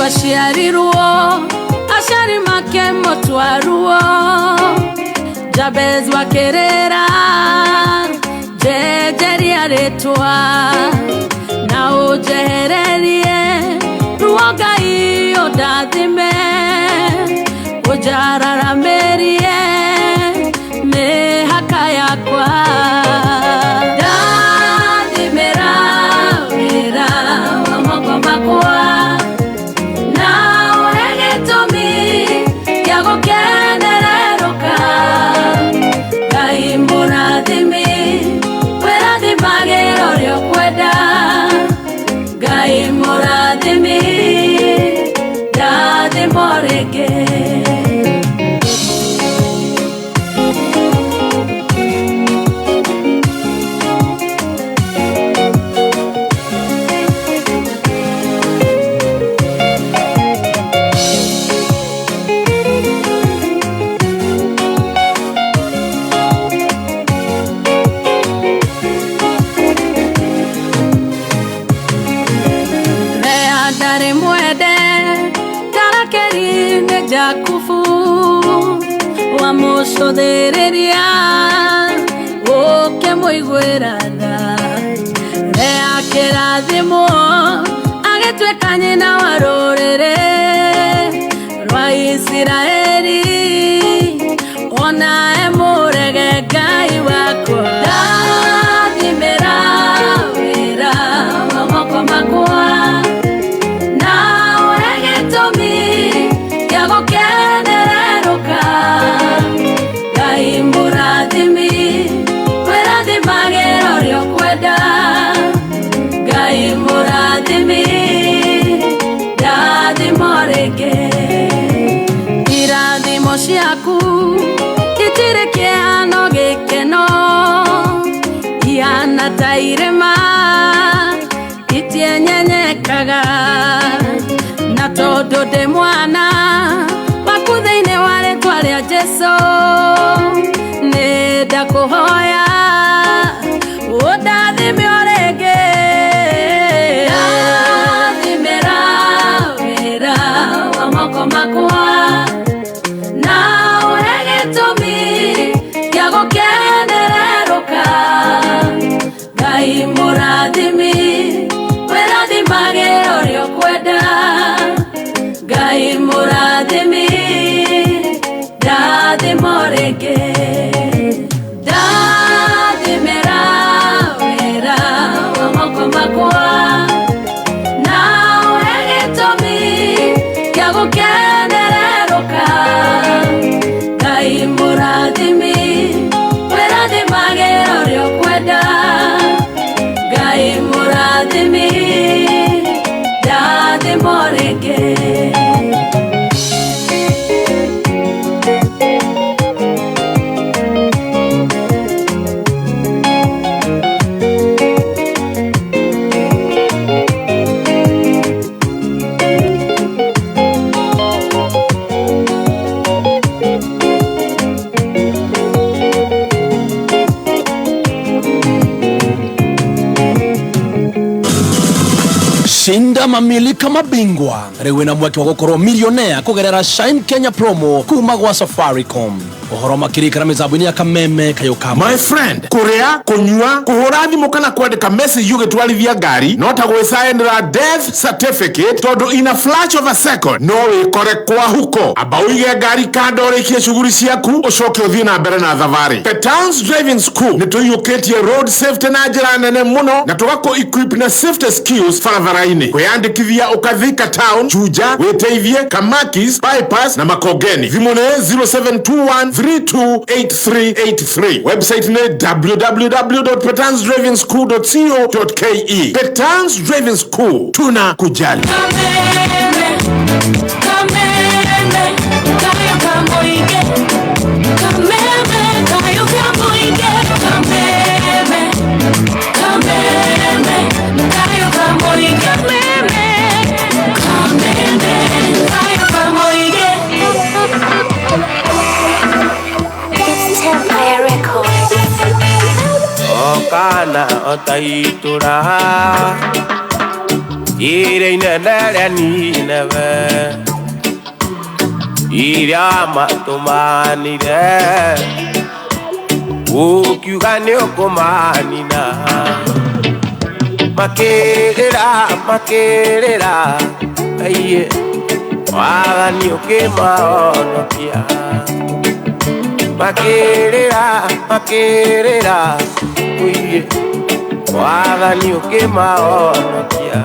Aciarirwo aciari make motwaruo Jabez wakĩrĩra njenjeria rĩtwa na ũnjehererie ruo Ngai ũndathime ũnjararamĩrie mĩhaka yakwa. Ndathimĩra wĩra wa moko makwa na ũhe gĩtũmi gĩa gũkenererũka. Ngai mũrathimi wĩrathimagĩra ũrĩa ũkwenda. Ngai mũrathimi ndathimwo rĩngĩ. Lea ndarĩ mwende ta Rakeli nĩ Jakubu wamũcũthĩrĩria ũkĩmũiguĩra tha. Lea akĩrathimwo agĩtuĩka nyina wa rũrĩrĩ rwa Isiraeli ona emũrege Ngai wakwa. Ndathimĩra wĩra wa moko makwa na ũhe gĩtũmi gĩa gũkenererũka. Ngai mũrathimi wĩrathimagĩra ũrĩa ũkwenda. Ngai mũrathimi ndathimwo rĩngĩ. Irathimo ciaku itirĩ kĩhano gĩkeno ihana ta irĩma itienyenyekaga. Na tondũ ndĩ mwana waku thĩinĩ wa rĩtwa rĩa Jesũ nĩ ndakũhoya ũndathime o rĩngĩ. Ndathimĩra wĩra wa moko makwa na ũhe gĩtũmi gĩa gũkenererũka. Ngai mũrathimi wĩrathimagĩra ũrĩa ũkwenda. Ngai mũrathimi ndathimwo rĩngĩ. Ndathimĩra wĩra wa moko makwa na ũhe gĩtũmi gĩa gũkenererũka. Ngai mũrathimi wĩrathimagĩra ũrĩa ũkwenda. Ngai mũrathimi ndathimwo rĩngĩ. Shinda mamili kama bingwa rĩu wĩna mweke wa gũkorwo millionaire kũgerera Shine Kenya promo kuma gwa Safaricom. Ũhoro makĩria mĩtambo-inĩ ya kameme kayũ ka My friend, kuria, kunyua, kuhura thimu kana kwandika message ugitwarithia ngari no ta gwicainira death certificate tondu in a flash of a second no wikore kwa huko. Amba uige ngari kando urikie shughuli ciaku ucoke uthie na mbere na thabarĩ. Petans Driving School nĩ tũiyũkĩtie road safety na njĩra nene mũno na tũgakũ equip na safety skills barabara-inĩ. Kwĩyandĩkithia ũkathika town, Juja, wĩteithie, Kamakis, Bypass na Makongeni. Thimũ nĩ 0721328383. Website nĩ www.petansdrivingschool.co.ke. Petans Driving School, tuna kujali. Kameme, kameme, kayo kamoige. Kameme, kayo kamoige. Kameme, kameme, kayo kamoige. Kameme, kameme, kayo kamoige. It's Empire Records. Okana otaitura. Iria inene rĩa Nineve iria matũmanire ũkiuga nĩ ũkũmanina makĩrĩra makĩrĩra aiye wathani ũkĩmahonokia makĩrĩra makĩrĩra ũiye wathani ũkĩmahonokia.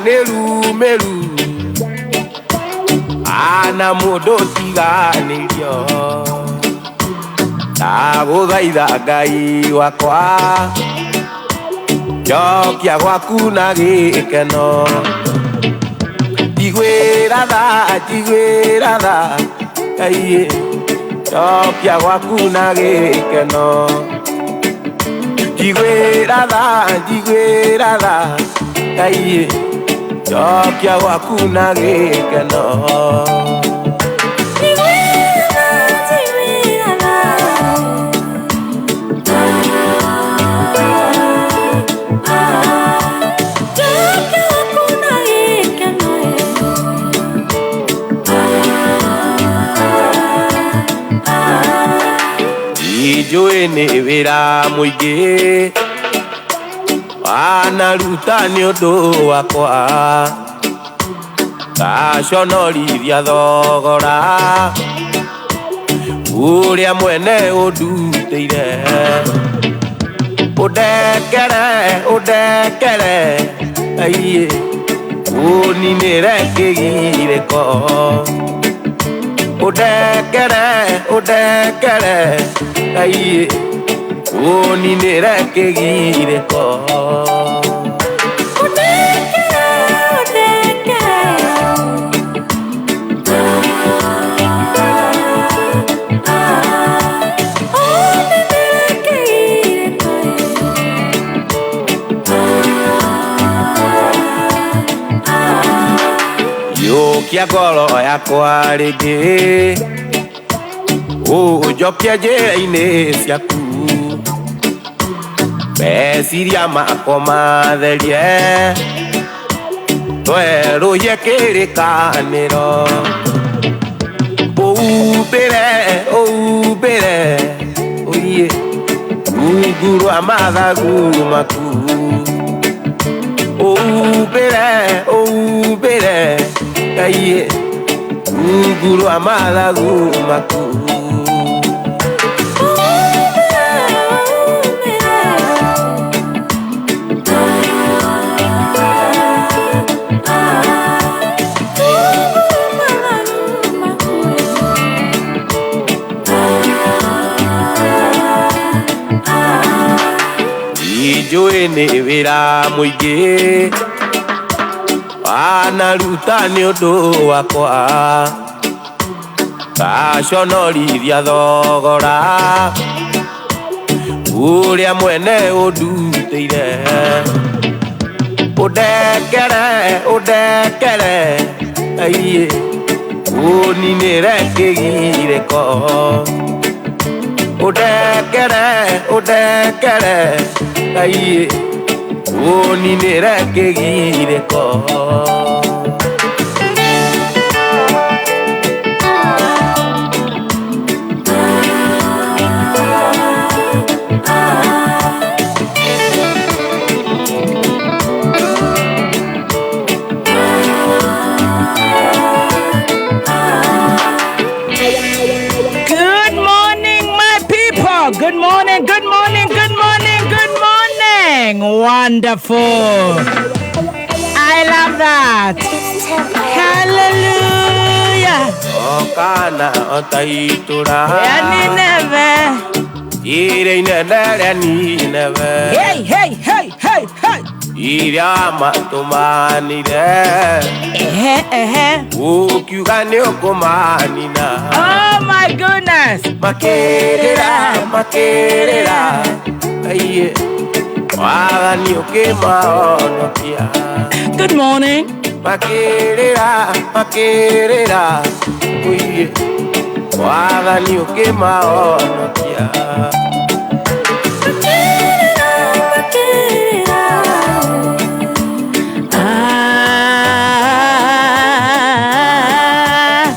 Nĩ rumĩru ana mũndũ tiganĩrio ndagũthaitha Ngai wakwa njokia gwaku na gĩkeno njiguĩra tha Ngai njokia gwaku na gĩkeno njiguĩra tha Ngai njokia gwaku na gĩkeno. Njũĩ nĩ wĩra mũingĩ wanaruta nĩ ũndũ wakwa ngaconorithia thogora ũrĩa mwene ũndutĩire ũndekere ũndekere aiye ũninĩre kĩgirĩko ũndekere ũndekere aiye ũninĩre kĩgirĩko. Yũkia ngoro yakwa rĩngĩ ũnjokie njĩra-inĩ ciaku meciria makwa matherie twerũhie kĩrĩkanĩro ũumbĩre ũumbĩre ũiye rungu rwa mathagu maku ũumbĩre ũumbĩre Ngai rungu rwa mathagu maku. Njũĩ nĩ wĩra mũingĩ wanaruta nĩ ũndũ wakwa ngaconorithia thogora ũrĩa mwene ũndutĩire ũndekere ũndekere aiye ũninĩre kĩgirĩko ũndekere ũndekere Ngai ũninĩre kĩgirĩko. Good morning, my people. Good morning, good morning, good morning, good morning. Wonderful. I love that. Hallelujah. Okana otaitura. Nineve. Ire inene rĩa Nineve. Hey, hey, hey, hey, hey. Iria matũmanire. Ehe, ehe. Ũkiuga nĩ ũkũmanina. Oh my goodness. Makĩrĩra, makĩrĩra. Aiye. Wathani ũkĩmahonokia. Good morning. Makĩrĩra, makĩrĩra. Ũiye. Wathani ũkĩmahonokia. Ah.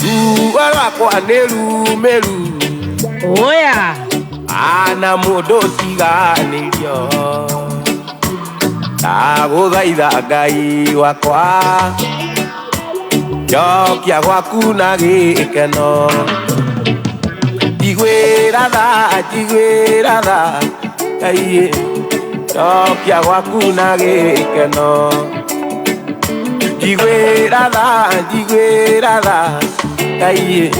Ruo rwakwa nĩ rumĩru. Oya. Ana mũndũ tiganĩrio. Ndagũthaitha Ngai wakwa. Njokia gwaku na gĩkeno. Njiguĩra tha, njiguĩra tha. Ngai, njokia gwaku na gĩkeno. Njiguĩra tha, njiguĩra tha. Ngai,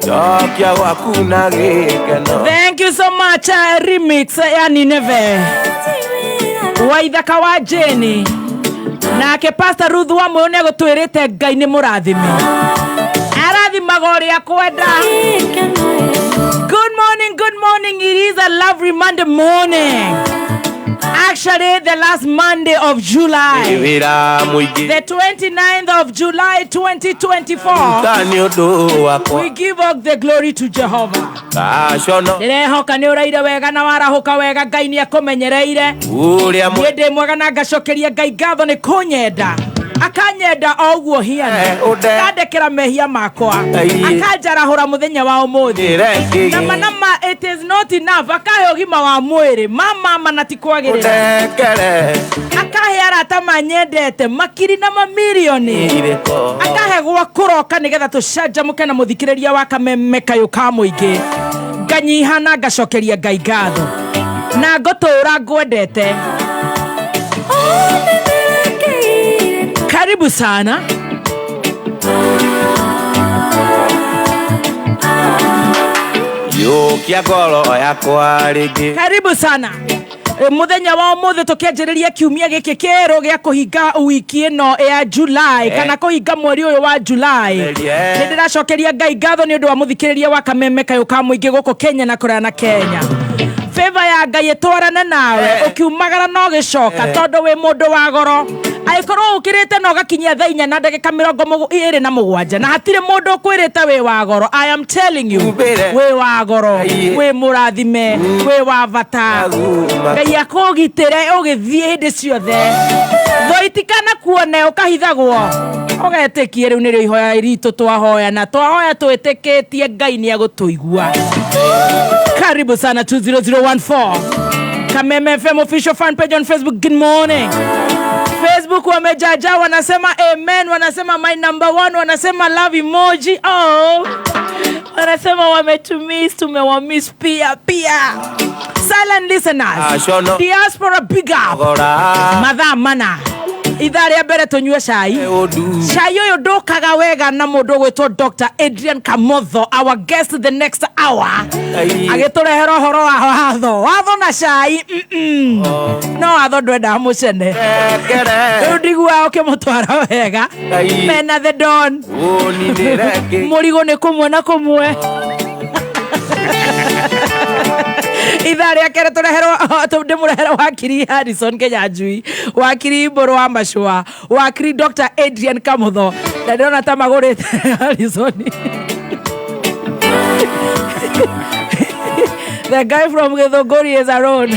njokia gwaku na gĩkeno. Thank you so much. Remix ya Nineve. Waithaka wa Jeni. Nake Pastor Ruth wa Moyo nĩ agũtwĩrĩte Ngai nĩ mũrathime. Arathimaga ũrĩa kwenda. Good morning, good morning. It is a lovely Monday morning. Actually, the last Monday of July. Wĩra mũingĩ. The 29th of July 2024. Ta nĩ ũndũ wakwa. We give all the glory to Jehovah. Ndacono. Ndĩrehoka nĩ ũraire wega na warahũka wega. Ngai nĩ akũmenyereire. Ũrĩa Niĩ ndĩ mwega na ngacokeria Ngai ngatho nĩ kũnyenda. Akanyenda o ũguo hiana. Akandekera mehia makwa. Akanjarahũra mũthenya wa ũmũthĩ. Nama nama it is not enough. Akahe ũgima wa mwĩrĩ. Mama na ti kwagĩrĩra. Ũndekere. Akahe arata manyendete makiri na mamirioni. Akahe gwa kũroka nĩgetha tũcanjamũke na mũthikĩrĩria wa Kameme kayũ ka mũingĩ. Nganyiha na ngacokeria Ngai ngatho. Na ngũtũũra ngwendete. Karibu sana. Yũkia ngoro yakwa rĩngĩ. Karibu sana. Mũthenya wa ũmũthĩ tũkĩanjĩrĩria kiumia gĩkĩ kĩerũ gĩa kũhinga wiki ĩno ya July kana kũhinga mweri ũyũ wa July. Nĩ ndĩracokeria Ngai ngatho nĩ ũndũ wa mũthikĩrĩria wa Kameme kayũ ka mũingĩ gũkũ Kenya na kũraya na Kenya. Favor ya Ngai ĩtwarane nawe ũkiumagara na ũgĩcoka tondũ wĩ mũndũ wa goro. Angĩkorwo ũkĩrĩte na ũgakinyia thaa inya na ndagĩka mĩrongo ĩrĩ na mũgwanja na hatirĩ mũndũ ũkwĩrĩte wĩ wa goro. I am telling you, wĩ wa goro, wĩ mũrathime, wĩ wa bata. Ngai akũgitĩre ũgĩthiĩ hĩndĩ ciothe. Thũ itikanakuone ũkahithagwo. Ũgetĩkie rĩu nĩrĩo ihoya ritũ twahoya na twahoya twĩtĩkĩtie Ngai nĩ egũtũigua. Karibu sana 20014. Kameme FM official fan page on Facebook. Good morning. Facebook wamejaja, wanasema amen, wanasema my number one, wanasema love emoji. Oh. Wanasema wametumiss, tumewamiss pia pia. Silent listeners. Diaspora big up. Mathaa mana. Ithaa rĩa mbere tũnyue cai. Cai ũyũ ndũkaga wega na mũndũ ũgwĩtwo Dr. Adrian Kamotho, our guest the next hour. Agĩtũrehera ũhoro wa watho. Watho na cai. No watho ndwendaga mũcene. Rĩu ndiguaga ũkĩmũtwara wega. Mena the don. Mũrigo nĩ kũmwe na kũmwe. Ithaa rĩa kerĩ tũreherwo ndĩmũrehere wakiri Harrison Kenyanjui, wakiri Mbũrũ wa Macũa, wakiri Dr. Adrian Kamotho. Na ndĩrona ta magũrĩte Harrison. The guy from Githũngũri is around.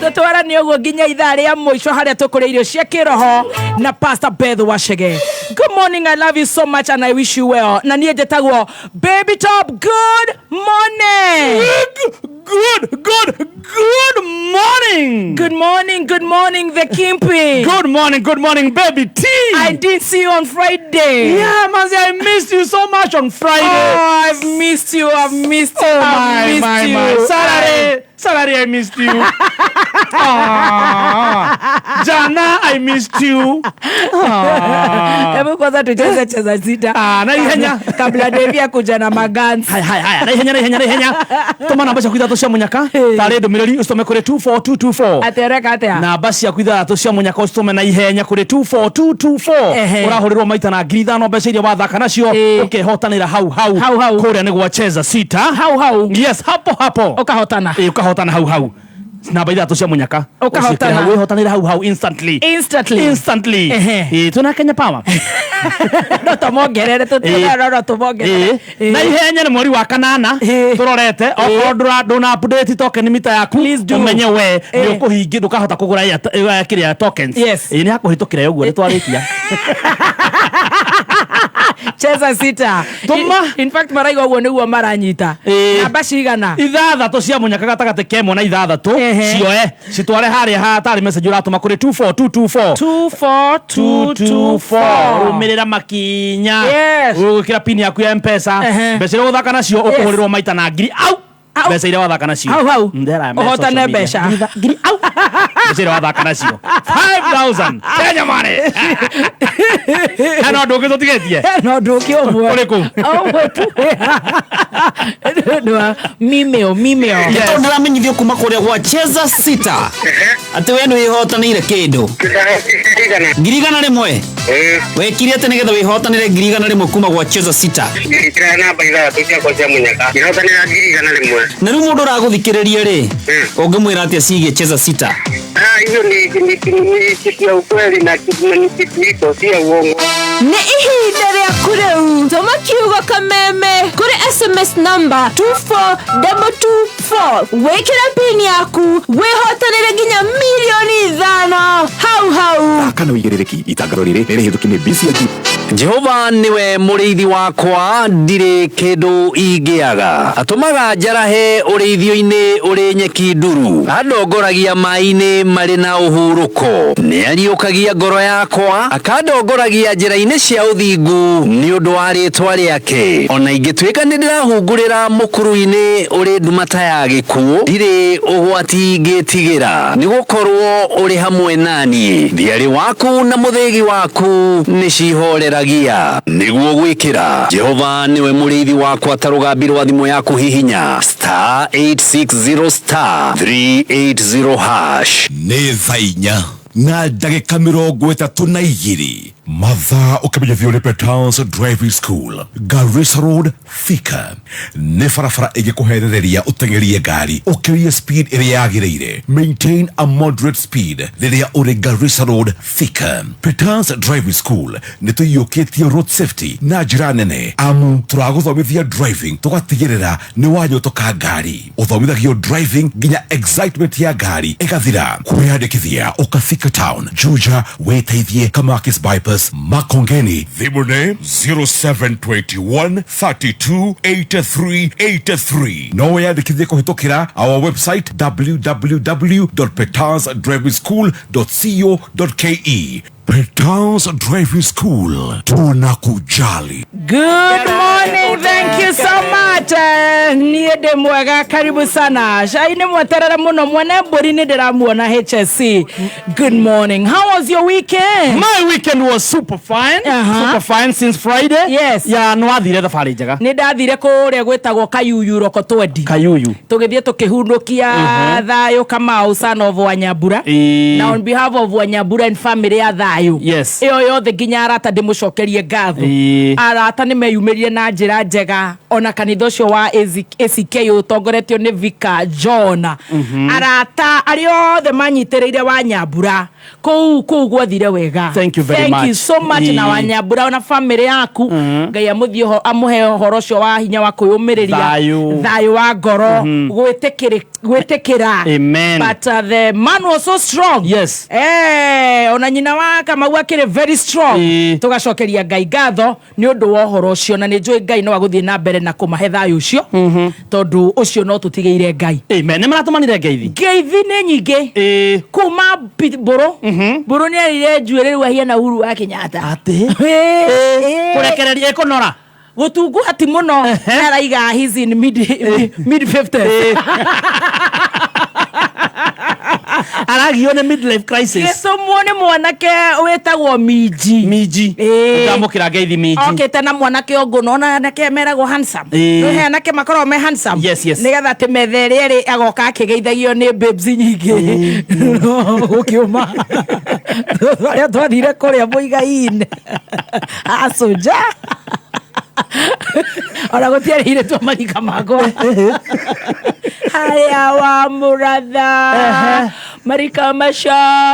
Tũtwaranie ũguo nginya ithaa rĩa mũico harĩa tũkũrĩa irio cia kĩroho na Pastor Beth Wachege. Good morning, I love you so much and I wish you well. Na niĩ njĩtagwo Baby Top. Good morning. Good morning. Good morning, good morning, the Kimpy. Good morning, baby T. I didn't see you on Friday. Yeah, Manzi, I missed you so much on Friday. Oh, I've missed you. I've missed you. Oh, I've missed my, you. my. Salary, I missed you. Ah, Jana, I missed you. Ah. Hebu kwanza tucheze cheza sita. Ah, na ihenya. Kabla Devi akuja na magans. Haya, haya, haya, na ihenya, na ihenya, na ihenya. Tũma namba ciaku ithatũ cia mũnyaka tarĩ ndũmĩrĩri ũcitũme kũrĩ 24224. Atereka atia? Namba ciaku ithatũ cia mũnyaka ũcitũme na ihenya kũrĩ 24224. Ehe. Ũrahũrĩrwo maita na 5,000 mbeca iria wathaka nacio Ĩĩ. ũkehotanĩra hau hau. Hau hau. Kũrĩa nĩ gwa cheza sita. Hau hau. Yes, hapo hapo. Ũkahotana. Ĩĩ, ũkahotana hau hau. Namba ithatũ cia mũnyaka. Ũkahotana. Ũciĩkĩre hau, wĩhotanĩre hau hau instantly. Instantly. Instantly. Ehe. Ĩĩ, twĩna Kenya Power. No tũmongerere tũtirona no tũmongerere. Ĩĩ. Na ihenya nĩ mweri wa kanana Ĩĩ. tũrorete okorwo ndũna update token mita yaku Please do. ũmenye we nĩ Ĩĩ. ũkũhingi ndũkahota kũgũra kĩrĩa tokens. Yes. Ĩĩ, nĩ hakũhĩtũkĩra ũguo nĩ twarĩkia. Cheza sita. Tũma. In fact maraigua ũguo nĩguo maranyita. Ĩĩ. Namba cigana? Ithathatũ cia mũnyaka gatagatĩ ka ĩmwe na ithathatũ Ehe. cioe citware harĩa hatarĩ message ũratũma kũrĩ 24224. 24224. Rũmĩrĩra makinya. Yes. Ũgwĩkĩra pin yaku ya mpesa. Ehe. Mbeca iria ũgũthaka nacio ũkũhũrĩrwo maita na ngiri au. Au. Mbeca iria wathaka nacio. Hau hau. Ndera me Ũhotane social media. mbeca. Ngiri au. Mbeca iria wathaka nacio 5000 Kenya money. Hena ũndũ ũngĩ tũtigĩtie? No ũndũ ũngĩ ũmwe. Ũrĩkũ? Ũmwe tu. Nĩ wa mimeo mimeo. Yes. Tondũ ndĩramenyithio kuma kũrĩa gwa cheza sita atĩ we nĩ wĩhotanĩire kĩndũ 100,000. Wekire atĩ nĩgetha wĩhotanĩre 100,000 kuma gwa cheza sita? Njĩkĩra namba ithathatũ ciakwa cia mũnyaka ngĩhotanĩra 100,000. Na rĩu mũndũ ũragũthikĩrĩria rĩ, ũngĩmwĩra atĩa ciĩgiĩ cheza sita? Ah, hiyo ni kitu ya ukweli na ni kitu iko si ya uongo. Nĩ ihinda rĩaku rĩu tũma kiugo kameme kũrĩ SMS namba 24224 wĩkĩre pin yaku wĩhotanĩre nginya 5,000,000 hau hau. Kana wĩigĩrĩrĩki itangatho rĩrĩ nĩ rĩhĩtũki nĩ BCG. Jehova nĩwe mũrĩithi wakwa, ndirĩ kĩndũ ingĩaga. Atũmaga njarahe ũrĩithio-inĩ ũrĩ nyeki nduru, andongoragia maĩ-inĩ marĩ na ũhurũko. Nĩariũkagia ngoro yakwa, akandongoragia njĩra-inĩ cia ũthingu nĩ ũndũ wa rĩĩtwa rĩake. Ona ingĩtuĩka nĩndĩrahungurĩra mũkuru-inĩ ũrĩ nduma ta ya gĩkuũ, ndirĩ ũgwati ingĩtigĩra, nĩgũkorwo ũrĩ hamwe naniĩ. Thiarĩ waku na mũthĩgi waku nĩcihoreragia. Nĩguo gwĩkĩra Jehova nĩwe mũrĩithi wakwa ta rũgambi rwa thimũ yaku hihinya star 860 star 380 hash. Nĩ thaa inya na ndagĩka 32 mathaa ũkĩmenyithio nĩ Petals Driving School, Garissa Road, Thika. Nĩ barabara ĩngĩkũherereria ũteng'erie ngari ũkĩrie speed ĩrĩa yagĩrĩire. Maintain a moderate speed rĩrĩa ũrĩ Garissa Road, Thika. Petals Driving School nĩ tũiyũkĩtie road safety na njĩra nene, amu tũragũthomithia driving tũgatigĩrĩra nĩ wanyotoka ngari. Ũthomithagio driving nginya excitement ya ngari ĩgathira. Kwĩyandĩkithia ũka Thika Town, Juja, wĩteithie Kamakis Bypass, Makongeni. Thimũ nĩ 0721 32 83 83. No wĩyandĩkithie kũhĩtũkĩra our website www.petalsdrivingschool.co.ke. Petals Driving School, tunakujali. Good morning, thank you so much. Niĩ ndĩ mwega, karibu sana. Cai nĩ mweterere mũno, mwene mbũri nĩ ndĩramuona HSC. Good morning. How was your weekend? My weekend was super fine. Super fine since Friday. Yes. Ya nĩ wathire thabarĩ njega. Nĩ ndathire kũrĩa gwĩtagwo Kayuyu Roko Twendi. Kayuyu. Tũgĩthiĩ tũkĩhunũkia thayũ Kamau son of Wanyambura. Ĩĩ. Na on behalf of Wanyambura and family ya thayũ. Yes. Ĩyo yothe nginya arata ndĩmũcokerie ngatho. Ĩĩ. Arata nĩ meyumĩrire na njĩra njega ona kanitha ũcio wa ACK ũtongoretio nĩ Vicar John. Arata arĩa othe manyitĩrĩire Wanyambura kũu kũu gwathire wega. Thank you very Thank much. you so much na Ĩĩ. Wanyambura ona family yaku. Ngai amũthiĩ ho amũhe ũhoro ũcio wa hinya wa kwĩyũmĩrĩria Thayũ. thayũ wa ngoro gwĩtĩkĩra. Amen. But the man was so strong. Yes. Ona nyina wa Kamau akĩrĩ very strong. Ĩĩ. Tũgacokeria Ngai ngatho nĩ ũndũ wa ũhoro ũcio na nĩ njũĩ Ngai no agũthiĩ na mbere na kũmahe thayũ ũcio tondũ ũcio no tũtigĩire Ngai. Amen. Nĩ maratũmanire ngeithi. Ngeithi nĩ nyingĩ Ĩĩ. kuma Mbũrũ. Mbũrũ nĩ erire njuĩrĩ rĩu ahiana Uhuru wa Kenyatta. Atĩ? Ĩĩ. Kũrekereria ĩkũnora. Gũtunguha ti mũno araiga he's in mid 50s. Aragio nĩ midlife crisis. Gĩcũmwo nĩ mwanake wĩtagwo Minji. Minji. Ĩĩ. Ndamũkĩra ngeithi Minji. Okĩte na mwanake ũngũ nona anake meragwo handsome. Ĩĩ. Nĩ he anake makoragwo me handsome. Yes, yes. Nĩgetha atĩ metha ĩrĩa ĩrĩ agoka akĩgeithagio nĩ babes nyingĩ. No gũkĩũma. Arĩa twathire kũrĩa Mũigai-inĩ. Acũnja. Ona gũtiarĩ irĩtu a marika makwa. Harĩa wa mũratha. Marika macio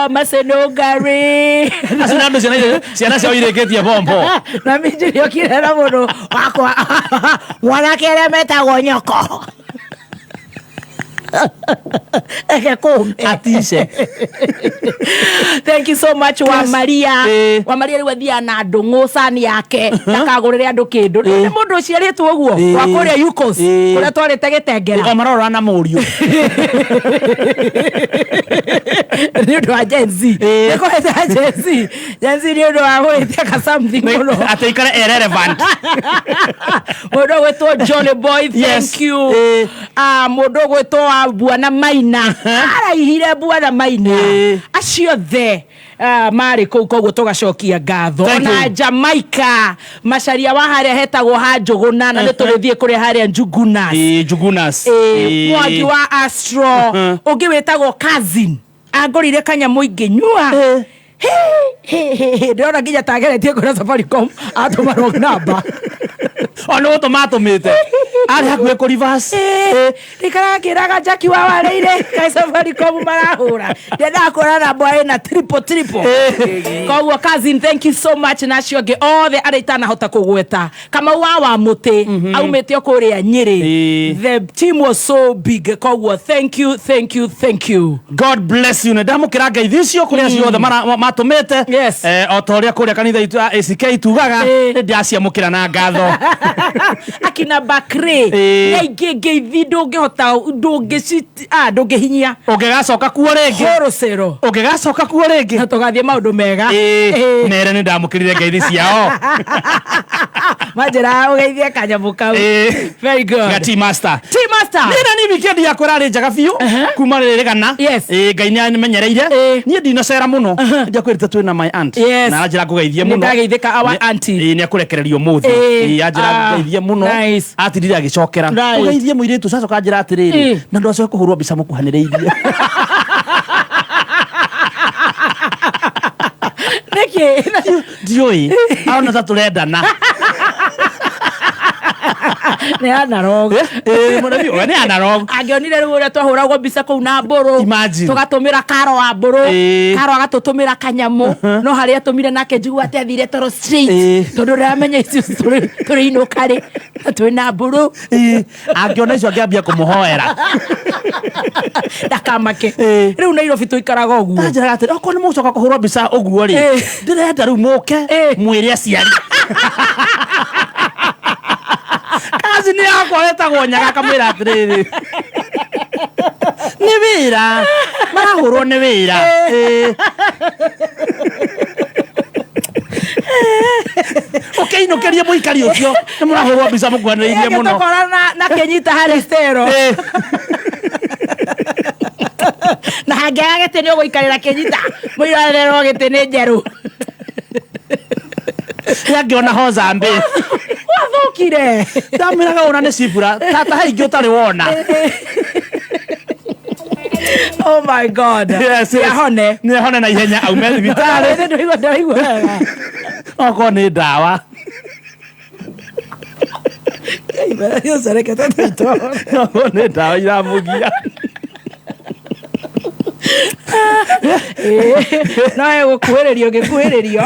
macenũngari. Acio nĩ andũ ciana ciao irĩkĩtie bombo. Na minji nĩokire na mũndũ wakwa mwanake ũrĩa metagwo nyoko. Eke kũme. Atice. Thank you so much wa Maria. Ĩĩ. Wa Maria rĩu athiaga na ndũng'ũ cani yake ndakagũrĩre andũ kĩndũ. Nĩ mũndũ ũciarĩtwo ũguo wa kũrĩa Yukos Ĩĩ. kũrĩa twarĩte gĩtengera. O marorora na mũriũ. Nĩ ũndũ wa Gen Z. Ĩĩ. Nĩ kũhĩta Gen Z. Gen Z nĩ ũndũ wa gwĩtia ka something mũno. Atĩ ikare e relevant. Mũndũ ũgwĩtwo Johnny Boy, thank Yes. you. Ĩĩ. Ah, mũndũ ũgwĩtwo wa Bwana Maina araihire Bwana Maina. Ĩĩ. Acio othe marĩ kũu koguo tũgacokia ngatho. Thank Ona you. Jamaica macaria wa harĩa hetagwo ha Njũgũna na nĩ tũrĩthiĩ kũrĩa harĩa Njugunas. Ĩĩ, Njugunas. Ĩĩ, Ĩĩ. Mwangi wa Astro ũngĩ wĩtagwo cousin angũrire kanyamũ ingĩnyua. Ndĩrona nginya tageretie kwĩra Safaricom atũma wrong number. O nĩ gũtũma atũmĩte. Arĩ hakuhĩ kũ reverse. Ndikaraga ngĩraga Jackie wa warĩire kaĩ Safaricom marahũra ndiendaga kuona namba ĩna triple triple. Koguo cousin, thank you so much na acio angĩ othe arĩa itanahota kũgweta. Kamau wa Wamũtĩ aumĩte o kũrĩa Nyĩrĩ. Ĩĩ. The team was so big. Koguo thank you, thank you, thank you. God bless you. Nĩ ndamũkĩra ngeithi icio kũrĩ acio othe matũmĩte. Yes. O ta ũrĩa kũrĩa kanitha itũ ya ACK tugaga Ĩĩ. nĩ ndaciamũkĩra na ngatho. Akina Bakre Ĩĩ. na ingĩ ngeithi ndũngĩhota ndũngĩhinyia. Ũngĩgacoka kuo rĩngĩ. Hũrũcero. Ũngĩgacoka kuo rĩngĩ. Na tũgathiĩ maũndũ mega. Ĩĩ. Ĩĩ. Mere nĩ ndamũkĩrire ngeithi ciao. Manjĩraga ũgeithie kanyamũ kau. Ĩĩ. Very good. Ga Tea Master. Tea Master. Niĩ na niĩ weekend yakwa ĩrarĩ njega biũ kuma rĩrĩ gana. Yes. Ĩĩ, Ngai nĩ amenyereire. Ĩĩ. Niĩ ndinacera mũno. Ndiakwĩrĩte twĩna my aunt. Yes. Na aranjĩra ngũgeithie Nĩ mũno. ndageithĩka our auntie. Ĩĩ, nĩ akũrekereria ũmũthĩ. Ĩĩ. Ĩĩ, anjĩra ngũgeithie mũno. Nice. Atindire agĩcokera. Right. Ũgeithie mũirĩtu ũcio acoka anjĩra atĩrĩrĩ. Ĩĩ. Na ndwacoke kũhũrwo mbica mũkuhanĩrĩirie. Nĩkĩ? Ndiũĩ. Arona ta tũrendana. Nĩ analog. Ĩĩ, mũremi, we nĩ analog. Angĩonire rĩu ũrĩa twahũragwo mbica kũu na mbũrũ. Imagine. Tũgatũmĩra karo wa mbũrũ. Ĩĩ. Karo agatũtũmĩra kanyamũ. No harĩa atũmire nake njigua atĩ athire toro straight. Ĩĩ. Tondũ ndĩramenya icio tũrĩ inũka rĩ. Na twĩ na mbũrũ. Ĩĩ. Angĩona icio angĩambia kũmũhoera. Ndakamake. Ĩĩ. Rĩu Nairobi tũikaraga ũguo. Anjĩraga atĩrĩ okorwo nĩ mũgũcoka kũhũrwo mbica ũguo rĩ Ĩĩ. ndĩrenda rĩu mũke Ĩĩ. mwĩre aciari. Kazi nĩ yakwa wetagwo Nyaga akamwĩra atĩrĩrĩ nĩ wĩra marahũrwo nĩ wĩra. Ĩĩ. Ũkĩinũkĩrie mũikari ũcio nĩ mũrahũrwo mbica mũkuhanĩrĩirie mũno. Tũkora na kĩnyita harĩ stero. Ĩĩ. Na hangĩaga gĩtĩ nĩ ũgũikarĩra kĩnyita. Mũirorerwo gĩtĩ nĩ njerũ. Angĩona hozambi. Wathũkire. Ndamwĩraga ũna nĩ cibura tata he ingĩ ũtarĩ wona. Oh my God. Yes, yes. Nĩahone. Nĩahone na ihenya aume thibitarĩ. Ndĩraigua ndĩraigua wega. Okorwo nĩ ndawa. Okorwo nĩ ndawa iramũgia. No egũkuhĩrĩrio ngĩkuhĩrĩrio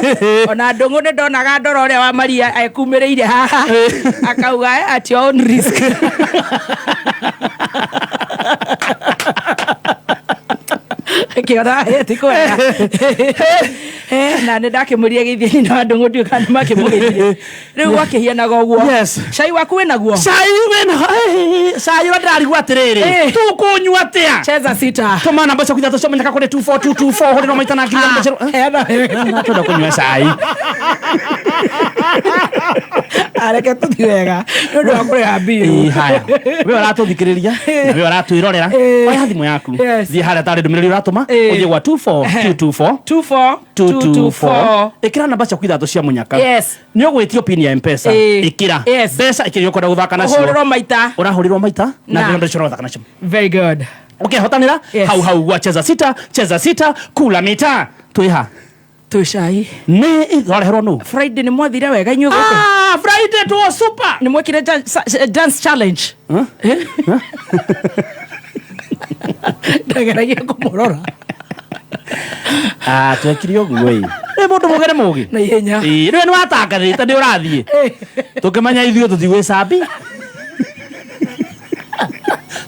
ona ndũng'ũ nĩ ndonaga ndora ũrĩa wa Maria ekumĩrĩire haha akauga at your own risk. Kĩona ti kwega. Na nĩ ndakĩmũria geithie nyina wa ndũng'ũ ndiũĩ kana nĩmakĩmũgeithirie. Rĩu gwakĩhianaga ũguo. Yes. Cai waku wĩnaguo? Cai wĩna cai ũrĩa ndĩrarigwo atĩrĩrĩ tũkũnyua atĩa? Cheza sita. Tũma namba ciaku ithatũ cia mũnyaka kũrĩ 24224 hũrĩrwo maita na ngiri Heana. Twenda kũnyua cai. Areke tũthi wega nĩ ũndũ wa kũrĩha mbiru. Ĩĩ, haya we ũratũthikĩrĩria na we ũratwĩrorera, oya thimũ yaku, thiĩ harĩa tarĩ ndũmĩrĩri ũratũma, ũthiĩ gwa 24224 24224. Ĩkĩra namba ciaku ithatũ cia mũnyaka. Yes. Nĩ ũgwĩtio pin ya Mpesa. Ĩkĩra mbeca ikĩria ũkwenda gũthaka nacio. Ũhũrĩrwo maita. Ũrahũrĩrwo maita na Na. ngĩrwo icio ũrathaka nacio. Very good. Ũkehotanĩra hau hau gwa cheza sita, cheza sita, kula mita. Twĩha? Twĩ cai. Nĩ twareherwo nũ? Friday nĩ mwathire wega inyuĩ gũkũ? Ah, Friday tuo super. Nĩ mwekire dance challenge? Ndageragia kũmũrora. Ah, twekire ũguo ĩ. Nĩ mũndũ mũgere mũgĩ. Na ihenya. Ĩĩ, rĩu nĩ watangathĩte nĩ ũrathiĩ. Tũkĩmenya ithuĩ tũtigwĩcambi.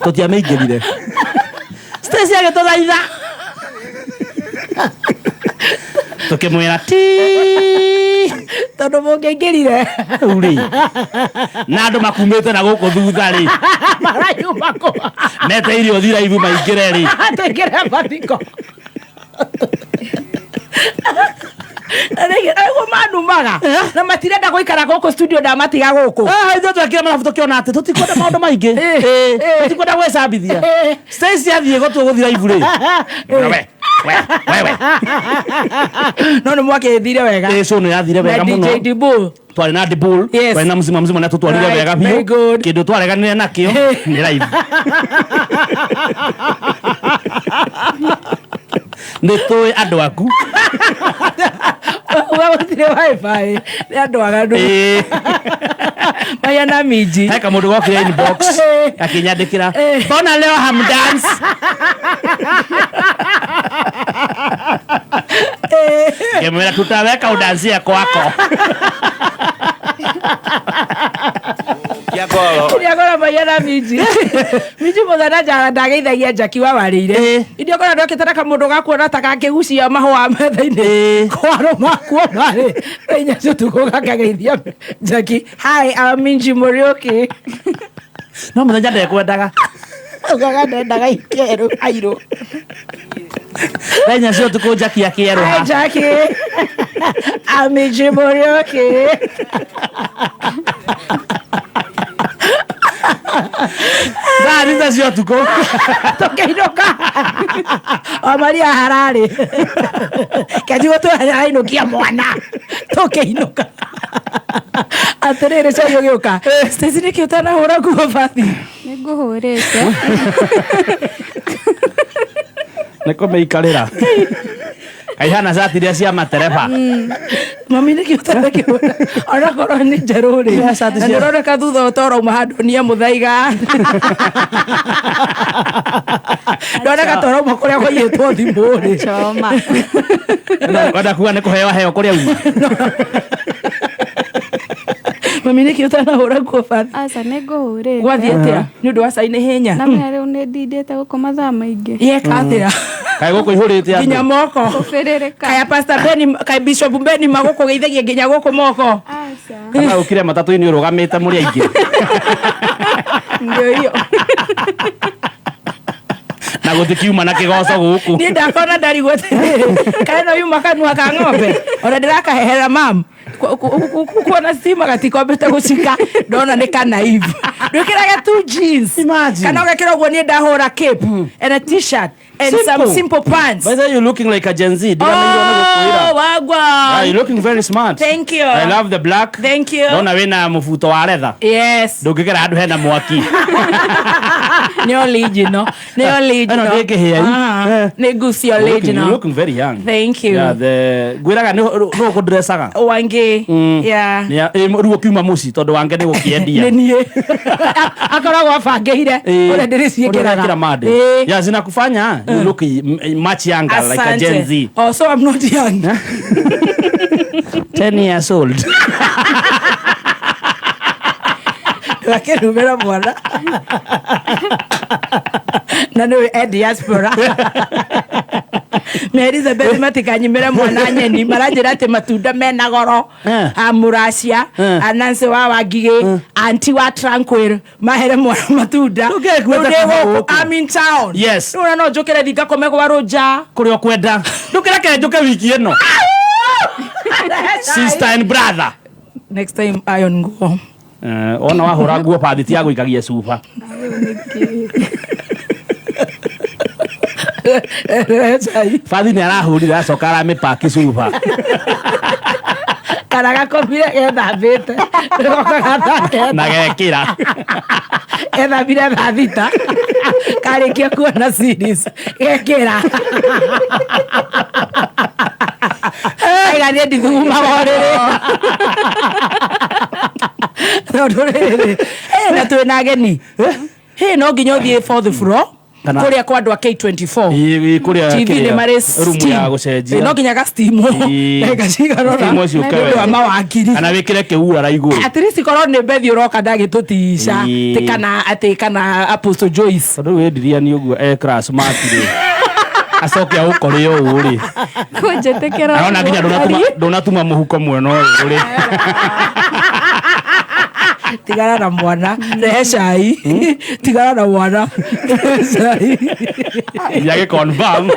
Tũtiamĩingĩrire. Stacy agĩtũthaitha. Tũkĩmwĩra ti. Tondũ mũngĩaingĩrire. Rĩu rĩ. Na andũ makumĩte na gũkũ thutha rĩ. Marayuma kũ? Meteire ũthi raibu maingĩre rĩ. Tũingĩre mathiko. Aguo manumaga na matirenda gũikara gũkũ studio ndamatiga gũkũ. Ah, ithuĩ twekire mathabu tũkĩona atĩ tũtikwenda maũndũ maingĩ. Tũtikwenda gwĩcambithia. Stacy athiĩ gũtũ gũthi raibu rĩ. We, we, we, we. No nĩ mwakĩthire wega. Ĩĩ, show nĩ yathire wega Na mũno. DJ Dibu. Twarĩ na Dibul, Yes. twarĩ na mzima mzima na tũtwarire Right, wega very biũ. good. Kĩndũ twareganire nakĩo nĩ live. Nĩ tũĩ andũ aku. Uga gũtirĩ wifi nĩ andũ aganu. Maya minji. He kamũndũ gokire inbox akĩnyandĩkĩra, mbona leo hamdance? Ngĩmwĩra tutaweka udansie kwako. Ndiakora maya na minji. Minji mũthenya ndageithagia Jackie wa warĩire. Indiokora ndokĩte na kamũndũ gakuona ta gakĩgucia mahũa metha-inĩ. Kwarũ makuo marĩ. Inya ũtukũ gakageithia Jackie. Hi, I'm Minji Mũriũki. No mũthenya ndekwendaga. Ugaga ndendaga ikerũ airũ. Thaa inya cia ũtukũ Jackie akĩerũha. Hi Jackie. I'm Minji Mũriũki. Thaa thita cia ũtukũ. Tũkĩinũka. O Maria hararĩ. Kenjigwo tũrainũkia mwana. Tũkĩinũka. Atĩrĩrĩ cai ũgĩũka. Stacy nĩkĩ ũtanahũra nguo bathi? Nĩ ngũhũrĩte. Nĩ kũmĩikarĩra. Kaihana cati iria cia matereba. Mami nĩkĩ ũtanakĩhũra? Onakorwo nĩ njerũ rĩ. Iria cati Na cia- nĩũroneka thutha ũtorauma handũ niĩ mũthaiga. Ndoneka torauma kũrĩa kũiyĩtwo thimũ rĩ. Choma. Wenda kuga nĩ kũheo aheo kũrĩa uma. Mami nĩkĩ ũtanahũra nguo bathi? Aca nĩ ngũhũrĩte. Gwathiĩ atĩa? Nĩ ũndũ wa cai nĩ hinya. Na menya rĩu nĩ ndindĩte gũkũ mathaa maingĩ. Yeka atĩa? Kaĩ gũkũ ihũrĩte andũ. Nginya moko. Kũbĩrĩrĩka. Kaya Pastor Beni, kaya Bishop Beni magũkũgeithagia nginya gũkũ moko. Aca. Kana ũkire matatũ-inĩ ũrũgamĩte mũrĩ aingĩ. Ndio hiyo. Na gũtikiuma na kĩgoco gũkũ. Niĩ ndakona ndarigwo atĩrĩrĩ, kaĩ no yuma kanua ka ng'ombe ona ndĩrakaheherera mam kuona stima gatikombĩte gũcika ndona nĩ kanaivu ndwĩkĩrage tu jeans Imagine. kana ũgekĩra ũguo niĩ ndahũra cape and a t-shirt and some simple pants. By the way, you looking like a Gen Z. Ndiramenya nĩ gũkwĩra. Oh, wagwa. Ah, you looking very smart. Thank you. I love the black. Thank you. Ndona wĩna mũbuto wa retha. Yes. Ndũngĩgera handũ hena mwaki. Nĩ original. Nĩ original. Ĩno ndĩngĩhĩa. Ah, nĩ guci You're original. looking very young. Thank you. Yeah, the ngwĩraga nĩ ũkũndressaga. Wangi. Yeah. Rĩu ũkiuma mũciĩ tondũ wange nĩ gũkĩendia. Nĩ niĩ. Akoragwo abangĩire ũrĩa ndĩrĩciĩkĩraga. Ũrĩa made. Ĩĩ. Yeah, zinakufanya you look much younger like a Gen Z. Oh, so I'm not young. 10 years old. Ndũgakĩrumĩra mwana. Na nĩwe e diaspora. Me Elizabeth matikanyimĩre mwana nyeni maranjĩra atĩ matunda mena goro a Mũracia a Nancy wa Wangigĩ anti wa Tranquil mahere mwana matunda. Ndũngĩkuĩte Rĩu ndĩ kuma gũkũ, gũkũ. I'm in town. Yes. Rĩu ona no njũkĩre thiĩ ngakome gwa Rũnja. Kũrĩa ũkwenda. Ndũkĩreke njũke wiki ĩno. Sister and brother. Next time iron nguo. Eh, wona wahũra nguo bathi ti ya gũikagia cuba. Bathi nĩ arahũrire acoka aramĩpaki cuba. Kana gakomire gethambĩte goka gathake na gekĩra. Ethambire thaa 6 karĩkia kuona series gekĩra aiga niĩ ndithugumaga ũrĩrĩ tondũ rĩrĩ na twĩna ageni hĩ no nginya ũthiĩ fourth floor kũrĩa kwa andũ a K24. Ĩ, kũrĩa TV nĩ kĩrĩa, marĩ rumu ya steam. gũcenjia. Ĩ, no nginya gasteamwo ndagĩka cigana ũna Steam ũcio nĩ ũndũ wa ũke mawakiri. Kana wĩkĩre kĩurara igũrũ. At least korwo nĩ bethi ũroka ndagĩtũtica Ĩ. atĩ kana atĩ kana Apostle Joyce. Tondũ rĩu wendiria nĩ ũguo e class rĩ acoke agũkore ũũ rĩ Kũnjĩtĩkĩra arona nginya ũguo. ndũnatuma mũhuko mwena ũyũ rĩ. Tigana na mwana, rehe cai. Tigana na mwana, rehe cai. Nginya gĩ confirm.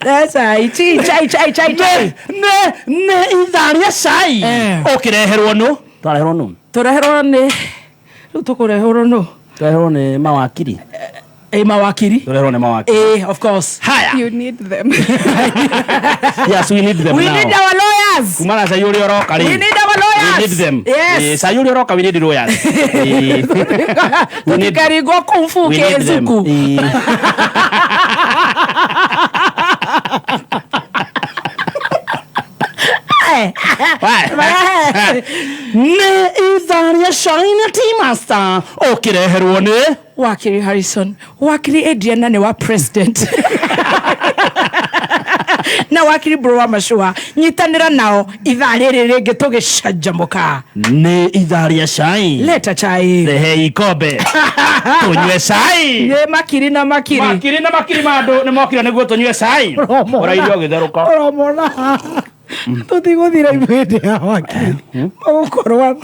Rehe cai, chi chai chai chai chai. Nĩ nĩ ithaa rĩa cai ũkĩreherwo nũ twareherwo nũ? Tũreherwo nĩ rĩu tũkũreherwo nũ? Twareherwo nĩ mawakiri. Ĩ mawakiri. Tũreherwo nĩ mawakiri. Ĩ, of course. Haya. You need them. Yes, we need them We now. need our lawyers. Kuma na cai ũrĩa ũroka rĩ. We need our lawyers. We need them. Yes. Eh, cai ũrĩa ũroka we need lawyers. Eh, we need- Tũtikaringwo kung fu we need them. kĩzuku. Eh. Nĩ ithaa rĩa cai na Tea Master ũkĩreherwo nĩ Wakiri Harrison, wakiri Adriana nĩ wa president na wakiri bro wa macua nyitanĩra nao ithaa rĩrĩ rĩngĩ tũgĩcanjamũka. Nĩ ithaa rĩa cai. Leta chai. Rehe ikombe tũnyue cai. Nĩ makiri na makiri. Makiri na makiri ma andũ nĩ mokire nĩguo tũnyue cai. Ũrairio ũgĩtherũka. Ũromona tũtigũthira ibĩndĩ ya wakiri magũkorwo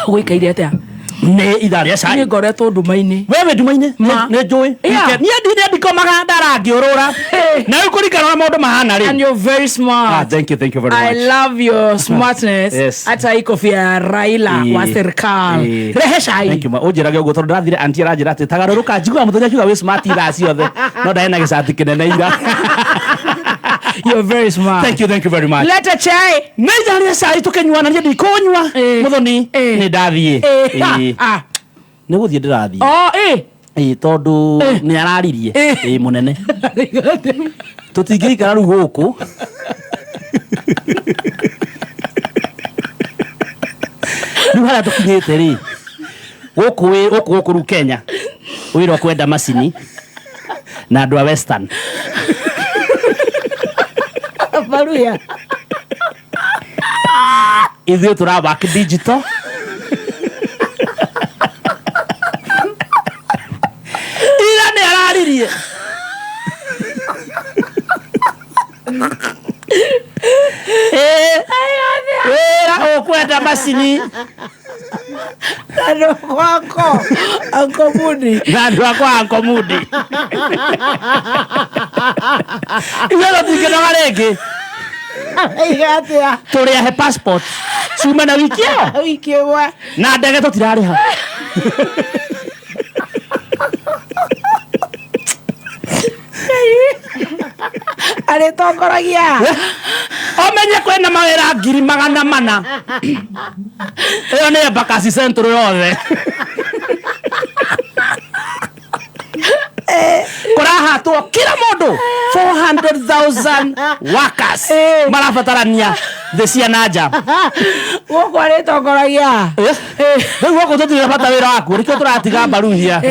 gũikaire atĩa? Nĩ ithaa rĩa cai. Niĩ ngoretwo nduma-inĩ. Wewe nduma-inĩ Ma. nĩ njũĩ. Yeah. Niĩ ndikomaga ndarangĩũrũra na rĩu kũringana na maũndũ mahana rĩ. And you're very smart. Ah, thank you, thank you very I much. love your smartness. Yes. Hata hii kofia ya Raila wa serikali. Rehe cai. Thank you ma. Ũnjĩrage ũguo tondũ ndathire anti aranjĩra atĩ tagarũrũka njiguaga mũthenya akiuga wĩ smart ithaa ciothe no ndarĩ na gĩcati kĩnene ira. You're very smart. Thank you, thank you very much. Leta chai. Nĩ ithaa rĩa cai tũkĩnyua na niĩ ndikũnyua mũthoni nĩ ndathiĩ. Eh. Ah. Nĩ gũthiĩ ndĩrathiĩ. Oh, eh. Ĩ tondũ nĩ araririe ĩ mũnene tũtingĩikara rĩu gũkũ rĩu harĩa tũkinyĩte rĩ gũkũ gũkũ gũkũ rĩu Kenya wĩra ũkwenda macini na andũ a western. Maruya. Ithuĩ tũra work digital ira nĩ araririe. Wĩra ũkwenda macini Andũ kwako Uncle Mudi. Na andũ akwa Uncle Mudi ithuĩ tũtingĩnoga rĩngĩ. Aiga atĩa? Tũrĩ ahe passport ciume na wiki ĩyo. Wiki ĩmwe. Na ndege tũtirarĩha. Arĩtongoragia. Ũmenye kwĩna mawĩra 400,000 ĩyo nĩ Embakasi Central yothe kũrahatwo kila mũndũ 400,000 workers marabatarania thĩ cia na nja. Gũkũ arĩtongoragia. Rĩu gũkũ tũtirĩ bata wĩra waku nĩkĩo tũratiga mbaruhia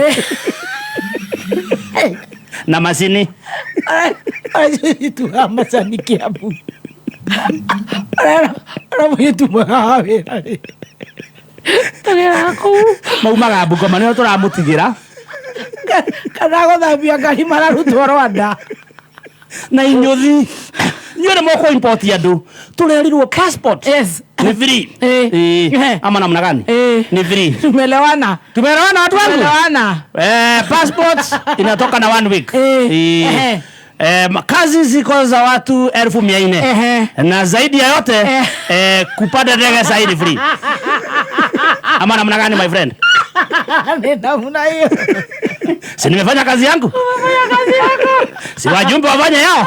na macini. Aracituaga macani Kiambu. Aramũhĩtu mwega wa wĩra rĩ tũgĩraga kũu. Maumaga Bungoma nĩo tũramũtigĩra. Kana gũthambia ngari mararutwo Rwanda. Na inyuthi inyuĩ nĩ mũkũ import andũ tũrerirwo passport. Yes. Ni free. Eh. Ama namna gani? Ni free. Tumeelewana. Tumeelewana watu wangu? Tumeelewana. Passport inatoka na 1 week. Kazi ziko za watu 400,000. Na zaidi ya yote kupanda ndege sahi ni free. Ama namna gani, my friend? Nĩ namna hiyo. Si nimefanya kazi yangu? Umefanya kazi yako. Si wajumbe wafanye yao?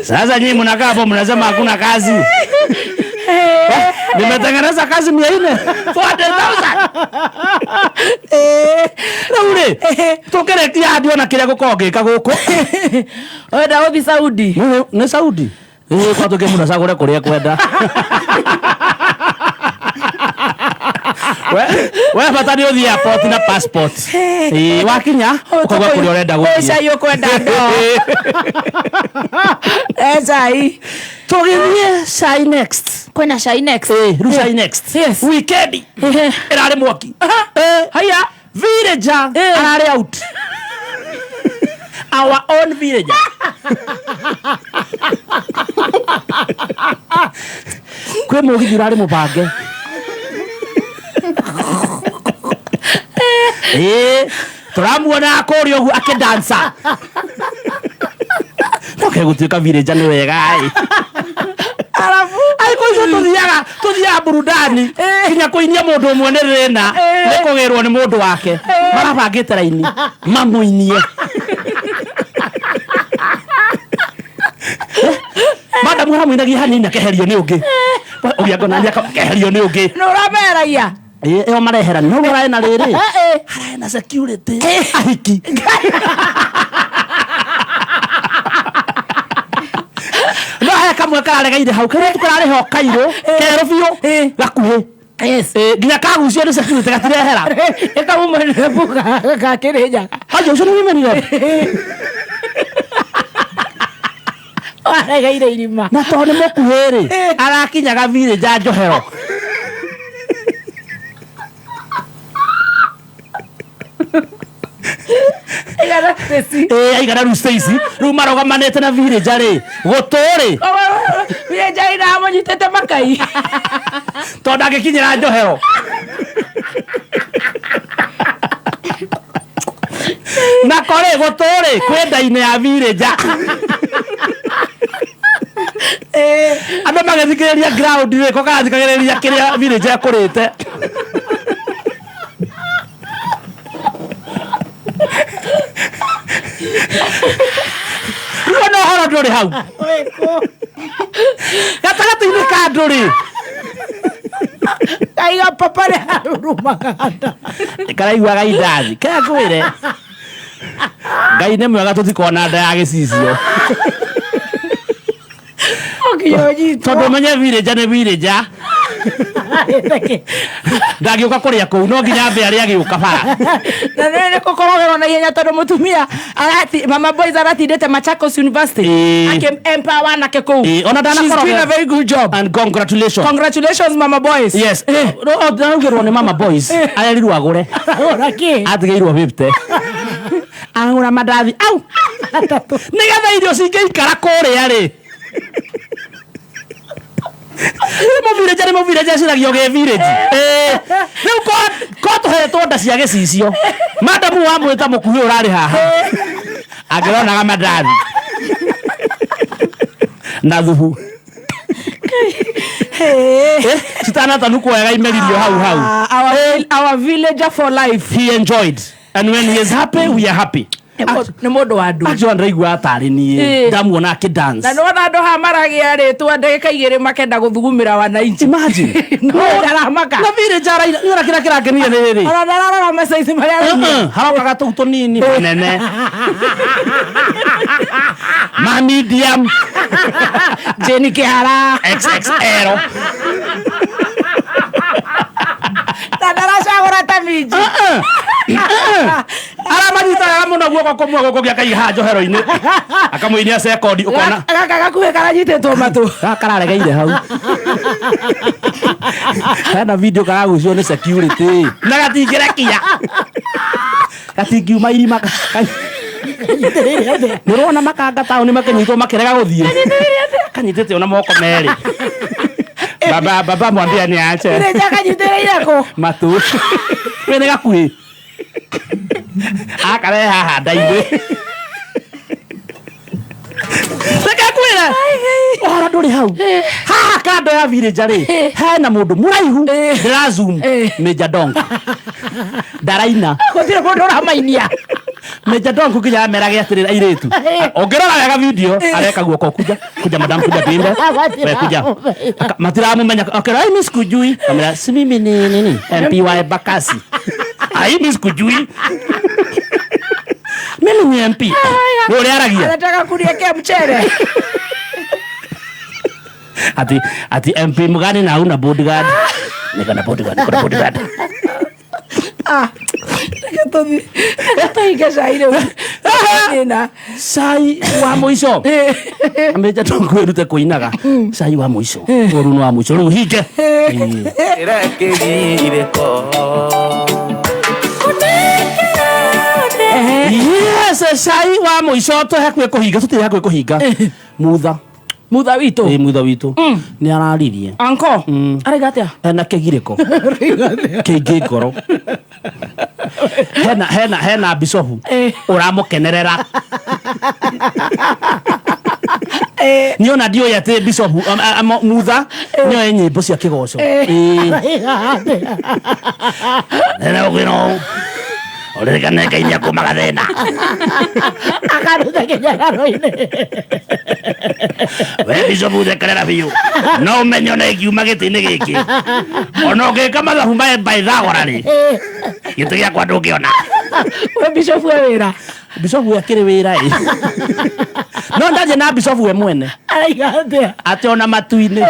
Sasa nyinyi mnakaa hapo mnasema hakuna kazi. Nimetengeneza kazi 400. 400,000. Rĩu rĩ, tũkĩrĩkia haha ndiona kĩrĩa gũkorwo ngĩka gũkũ. Wenda gũthiĩ Saudi? Nĩ Saudi. Kwa tũkĩmũna cagũre kũrĩa kwenda. We bata nĩ ũthiĩ airport na passport. Wakinya ũkauga kũrĩa ũrenda gũthiĩ. Cai ũkwenda ndoo. Cai. Tũgĩthiĩ cai next. Kwĩna cai next. Rĩu cai next. Yes. Weekend ĩrarĩ mwaki. Haya, villager ararĩ out. Our own villager. Kwĩ mũgithi ũrarĩ mũbange. Tũramuona kũrĩa ũguo akĩdansa. No gũtuĩka villager nĩ wega ĩ. Arabu Aiko icio tũthiaga burudani nginya kũinia mũndũ ũmwe nĩ thĩna nĩ kũgĩrwo nĩ mũndũ wake. Marabangĩte raini mamũinie. Madamu aramũinagia hanini akeherio nĩ ũngĩ. Ũgĩa ngonania akeherio nĩ ũngĩ. Nĩ ũrameragia. Ĩyo mareherania. No ũraĩ na rĩrĩ. Haraĩ na security. Ahiki. No he kamwe kararegeire hau. Kairĩtu kararĩ ho kairũ. Kerũ biũ. Gakuhĩ. Yes. Nginya kagucio nĩ security gatirehera. Ĩkamumanire ga Kĩrĩnyaga. Haya, ũcio nĩ women rep. Waregeire irima. Na tondũ nĩ mũkuhĩ rĩ, arakinyaga villager njohero. Aigana Stacy. Aigana rĩu Stacy. Rĩu marũgamanĩte na villager rĩ, gũtũ rĩ. Villager ina amũnyitĩte makai. Tondũ ndangĩkinyĩra njohero. Na korĩ gũtũ rĩ, kwĩ nda-inĩ ya villager. Andũ magĩthikĩrĩria ground rĩ, ko karathikagĩrĩria kĩrĩa villager ekũrĩte. Rĩu ona ũhoro ndũrĩ hau. Gatagatĩ-inĩ ka andũ rĩ. Kaiga papa nĩ arurumaga nda. Karaiguaga indathi. Kaya ngwĩre. Ngai nĩ mwega tũtikona nda ya gĩcicio. Ũkinya ũnyitwo. Tondũ ũmenye villager nĩ villager. Ndangĩũka kũrĩa kũu, no nginya ambe arĩa agĩũka bara. Na nĩ gũkorogerwo na ihenya tondũ mũtumia Mama Boys aratindĩte Machakos University. Akĩ empower anake kũu. Ona She's doing a very good job. And congratulations. Congratulations, Mama Boys. Yes. Ndaraugĩrwo nĩ Mama Boys. Arerirwo agũre. Agũra kĩ? Atigĩirwo 50. Agũra mandathi. Au! Nĩgetha irio cingĩikara kũrĩa rĩ. Nĩ mũvirĩnja, nĩ mũvirĩnja eciragio gĩ village. Rĩu ko tũhetwo nda cia gĩcicio. Madamu wamwĩta mũkuhĩ ũrarĩ haha. Angĩronaga mandathi. Na thubu. Citanatanukwo wega imeririo hau hau. Our villager for life. He enjoyed. And when he is happy, we are happy. Nĩ mũndũ wa andũ. Actually, ndĩraigua tarĩ niĩ. Ndamuona akĩ dance. Na nĩwona andũ haha maragĩa rĩtwa ndagĩka igĩrĩ makenda gũthugumĩra wananchi. Imagine. No ndaramaka. Na villager araina, nĩ ũrona kĩrĩa kĩrangenia nĩ rĩrĩ. Ona ndararora message marĩa araina. Harokaga tũu tũnini manene. Ma medium. Jane Kĩhara. XXL. Na ndaracagũra ta minji. Aramanyitaga mũno guoko kũmwe gũkũ gĩa akaiga haha njohero-inĩ. Akamũinia sekondi ũkona. Gaka gakuhĩ karanyitĩtwo matũ. Gaka kararegeire hau. Hena video karagucio nĩ security. Na gatingĩrekia. Gatingiuma irima. Nĩ ũrona makanga taũni makĩnyitwo makĩrega gũthiĩ. Kanyitĩte ona moko merĩ. Baba, baba mwambia niache. Villager kanyitĩrĩire kũ? Matũ. We nĩ gakuhĩ. Akarehe haha nda-inĩ. Reke ngwĩre ũhoro ndũrĩ hau. Haha kando ya villager rĩ, hena mũndũ mũraihu ndĩra zoom, Major Donk ndaraina. Gũtirĩ mũndũ ũramainia. Major Donk nginya amerage atĩrĩrĩ airĩtu, ũngĩrora wega video areka guoko, kuja kuja madam, kuja tuimbe, we kuja. Matiramũmenya, akera, "Ai, mimi sikujui." Kamera, si mimi ni nini, MP wa Embakasi. "Ai, mimi sikujui, mimi ni MP." Nĩ ũrĩa aragia. Anataka kuniekea mchere. Ati MP mgani na una bodyguard? Niko na bodyguard, niko na bodyguard. Ah, reke tũthiĩ, reke tũhinge cai rĩu. Thĩna. Cai wa mũico. Major Donk wĩrute kũinaga cai wa mũico, ũru nĩ wa mũico rĩu hinge. Ĩrekĩrirĩko. Yes, cai wa mũico, tũ hakuhĩ kũhinga, tũtirĩ hakuhĩ kũhinga. Mutha. Mutha witũ. Ĩ, mutha witũ nĩ araririe. Anko araiga atĩa? Hena kĩgirĩko kĩingĩ ngoro, hena bicobu ũramũkenerera. Niĩ ona ndiũĩ atĩ bicobu mutha nĩoĩ nyĩmbo cia kĩgoco. Ĩ. Nĩ ũkwĩra ũririkane Ngai nĩakũmaga thĩna. Akaruta kĩnyararo-inĩ. We bicobu, thekerera biũ, no ũmenye ona ingiuma gĩtĩ-inĩ gĩkĩ, ona ũngĩka mathabu ma Pythagora rĩ, gĩtĩ gĩakwa ndũngĩona. We bicobu e wĩra. Bicobu akĩrĩ wĩra ĩ, no ndathiĩ na bicobu we mwene. Araiga atĩa? Atĩ ona matu-inĩ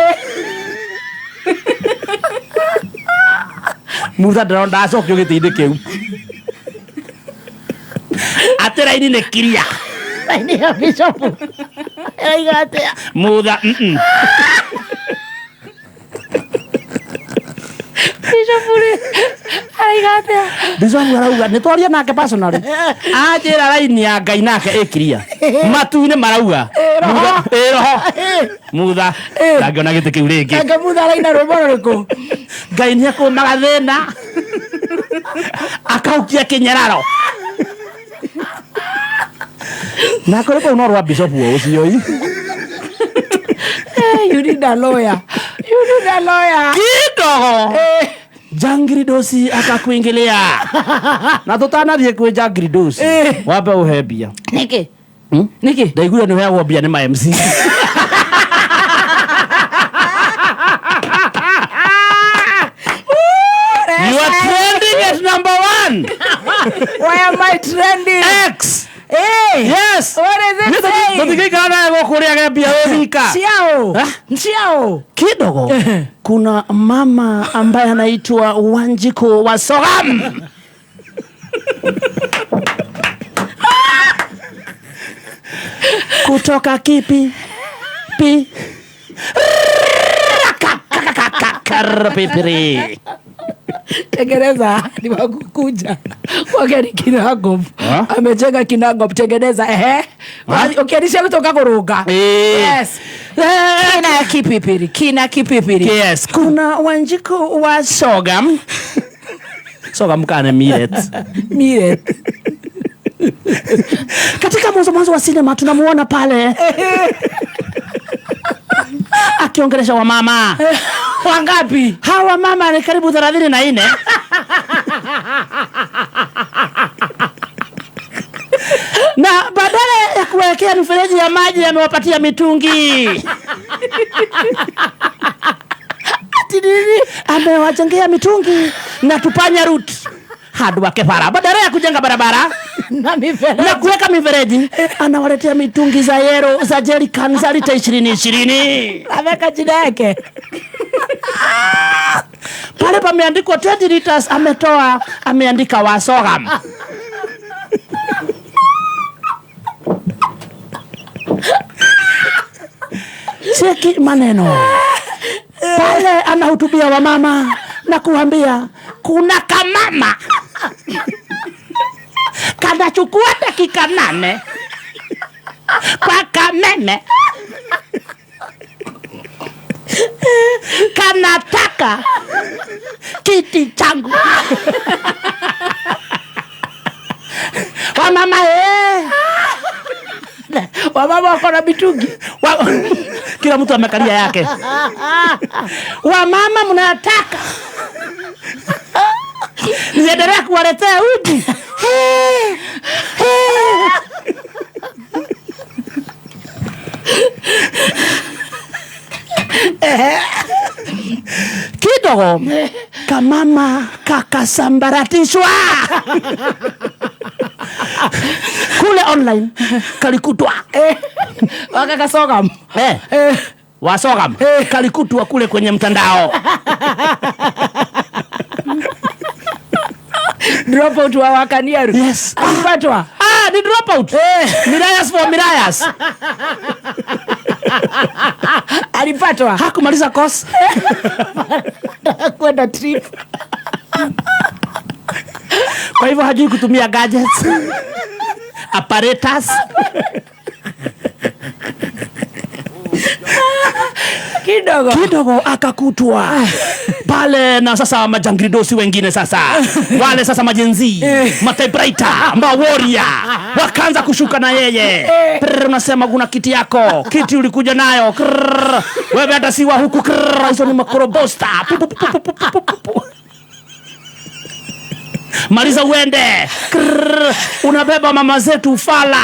mutha ndĩrona ndacokio gĩtĩ-inĩ kĩu, atĩ raini nĩ kiria. Raini ya bicobu araiga atĩa? Mutha. Bicobu rĩ, araiga atĩa? Bicobu arauga nĩ twaria nake personally, anjĩra raini ya Ngai nake ĩkiria matu-inĩ, marauga roho. Ĩ roho mutha ndangĩona gĩtĩ kĩu rĩngĩ. Nake mutha araina rwĩmbo rũrĩkũ? Ngai nĩ akũmaga thĩna akaukia kĩnyararo na kũrĩ kũu no rwa bicobu o ũcio ĩ. You need a lawyer. You need a lawyer. Kidogo Jangiridosi akakuingilia, na tũtanathiĩ kwĩ Jangiridosi, wambe ũhe mbia. Nĩkĩ? Nĩkĩ? Ndaiguire nĩ ũheagwo mbia nĩ ma MC. You are trending at number one. Why am I trending? X. Hey. Yes. What is it saying? Tũtingĩikara nawe gũkũ ũrĩage mbia wĩ wika. Ciao. Eh? Ciao. Kidogo kuna mama ambaye anaitwa Wanjiku wa Sogam. Kutoka kipi pi Pipiri. Tengeneza ni wakukuja kwake ni Kinangop. Amejenga Kinangop, tengeneza ehe. Ukianisha kutoka kurunga. Yes. Kina kipipiri, kina kipipiri. Yes, kuna Wanjiku wa Sogam. Sogam kane millet. Millet. Katika mwanzo mwanzo wa sinema tunamuona pale akiongelesha wamama. Wangapi? Hawa mama ni karibu 34. Na badala ya kuwekea mifereji ya maji amewapatia mitungi. Ati nini? Amewajengea mitungi na tupanya route hadi wake para. Badala ya kujenga barabara na mifereji na kuweka mifereji, anawaletea mitungi za yero za jerrycan za lita 20 20. Ameweka jina yake. Pale pameandikwa 20 liters, ametoa ameandika Wasogam. Cheki maneno pale, anahutubia wamama na kuambia kuna kamama kanachukua dakika 8 kwa kameme kanataka kiti changu. Wamama eh. Wamama wako na mitungi. Kila mtu amekalia yake. Wamama mnataka niendelee kuwaletea uji? Kidogo kamama kakasambaratishwa kule online, kalikutwa Wakakasogam. Wasogam kalikutwa kule kwenye mtandao. Dropout wa Wakaniaru. Yes. Alipatwa. Ah, ni dropout. Mirayas for Mirayas. Alipatwa. Hakumaliza course. Kwenda trip. Kwa hivyo hajui kutumia gadgets. Apparatus. Kidogo. Kidogo akakutwa pale na sasa majangridosi wengine sasa wale sasa majenzi matypewriter maworia wakaanza kushuka na yeye. Prr, unasema kuna kiti yako, kiti ulikuja nayo. Krrr, wewe hata si wa huku. Krrr, hizo ni makorobosta. Pu, pu, pu, pu, pu, pu, pu, pu. Maliza uende. Krrr, unabeba mama zetu ufala.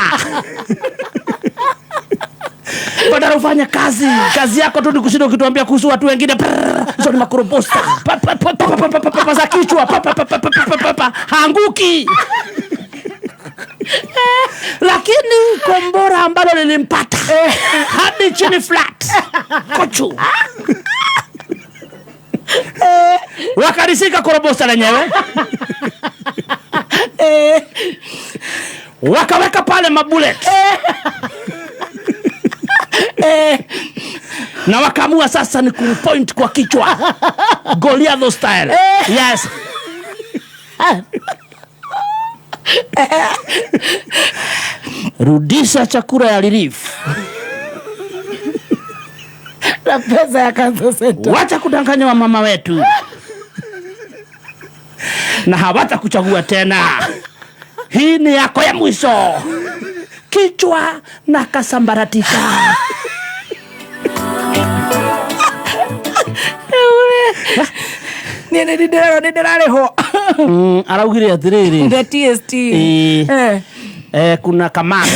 Badala ufanye kazi, kazi yako tu ni kushinda ukituambia kuhusu watu wengine. Prrr, hizo ni makorobosta. Pa, pa, pa, pa, pa, pa, pa, pa, pa, za kichwa. Pa, pa, pa, pa, pa, pa, pa, pa. Haanguki. Lakini kombora ambalo lilimpata hadi chini flat kochu, wakarisika korobosta lenyewe, wakaweka pale mabulet na wakaamua sasa ni kumpoint kwa kichwa Goliath style. Yes. Rudisha chakula ya relief Na pesa ya cancer center. Wacha kudanganya wa mama wetu na hawatakuchagua tena. Hii ni yako ya mwisho. Kichwa na kasambaratika. Niĩ nĩ ndĩrerwo nĩ ndĩrarĩhwo. Araugire atiriri. The TST. Kuna kamama.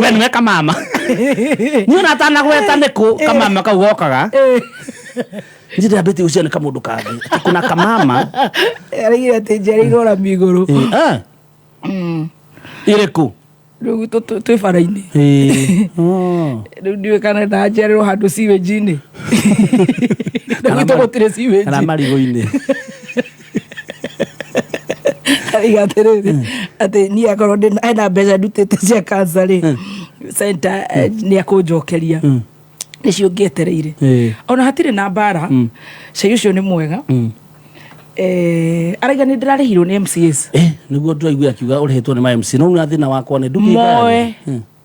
We niwe kamama. Niĩ ona atanagweta nĩkũ kamama kau gokaga. Niĩ ndĩrambĩtie gũciria nĩ kamũndũ kangĩ. Atĩ kuna kamama. Araugire atĩ njereirwo rami igũrũ. Ĩrĩkũ? Rĩu twĩ bara-inĩ. Rĩu ndiũĩ kana ndanjererwo handũ sewage-inĩ. Na gwitũ gũtirĩ sewage. Kana marigũ-inĩ. Arauga atĩrĩrĩ, atĩ niĩ akorwo hena mbeca ndutĩte cia cancer rĩ, center nĩ akũnjokeria. Nĩcio ngĩetereire. Ona hatirĩ na mbara, cai ũcio nĩ mwega. Arauga nĩ ndĩrarĩhirwo nĩ MCAs. Nĩguo ndĩraigua akiuga ũrĩhĩtwo nĩ ma MC. No na thĩna wakwa nĩ ndũkĩigua.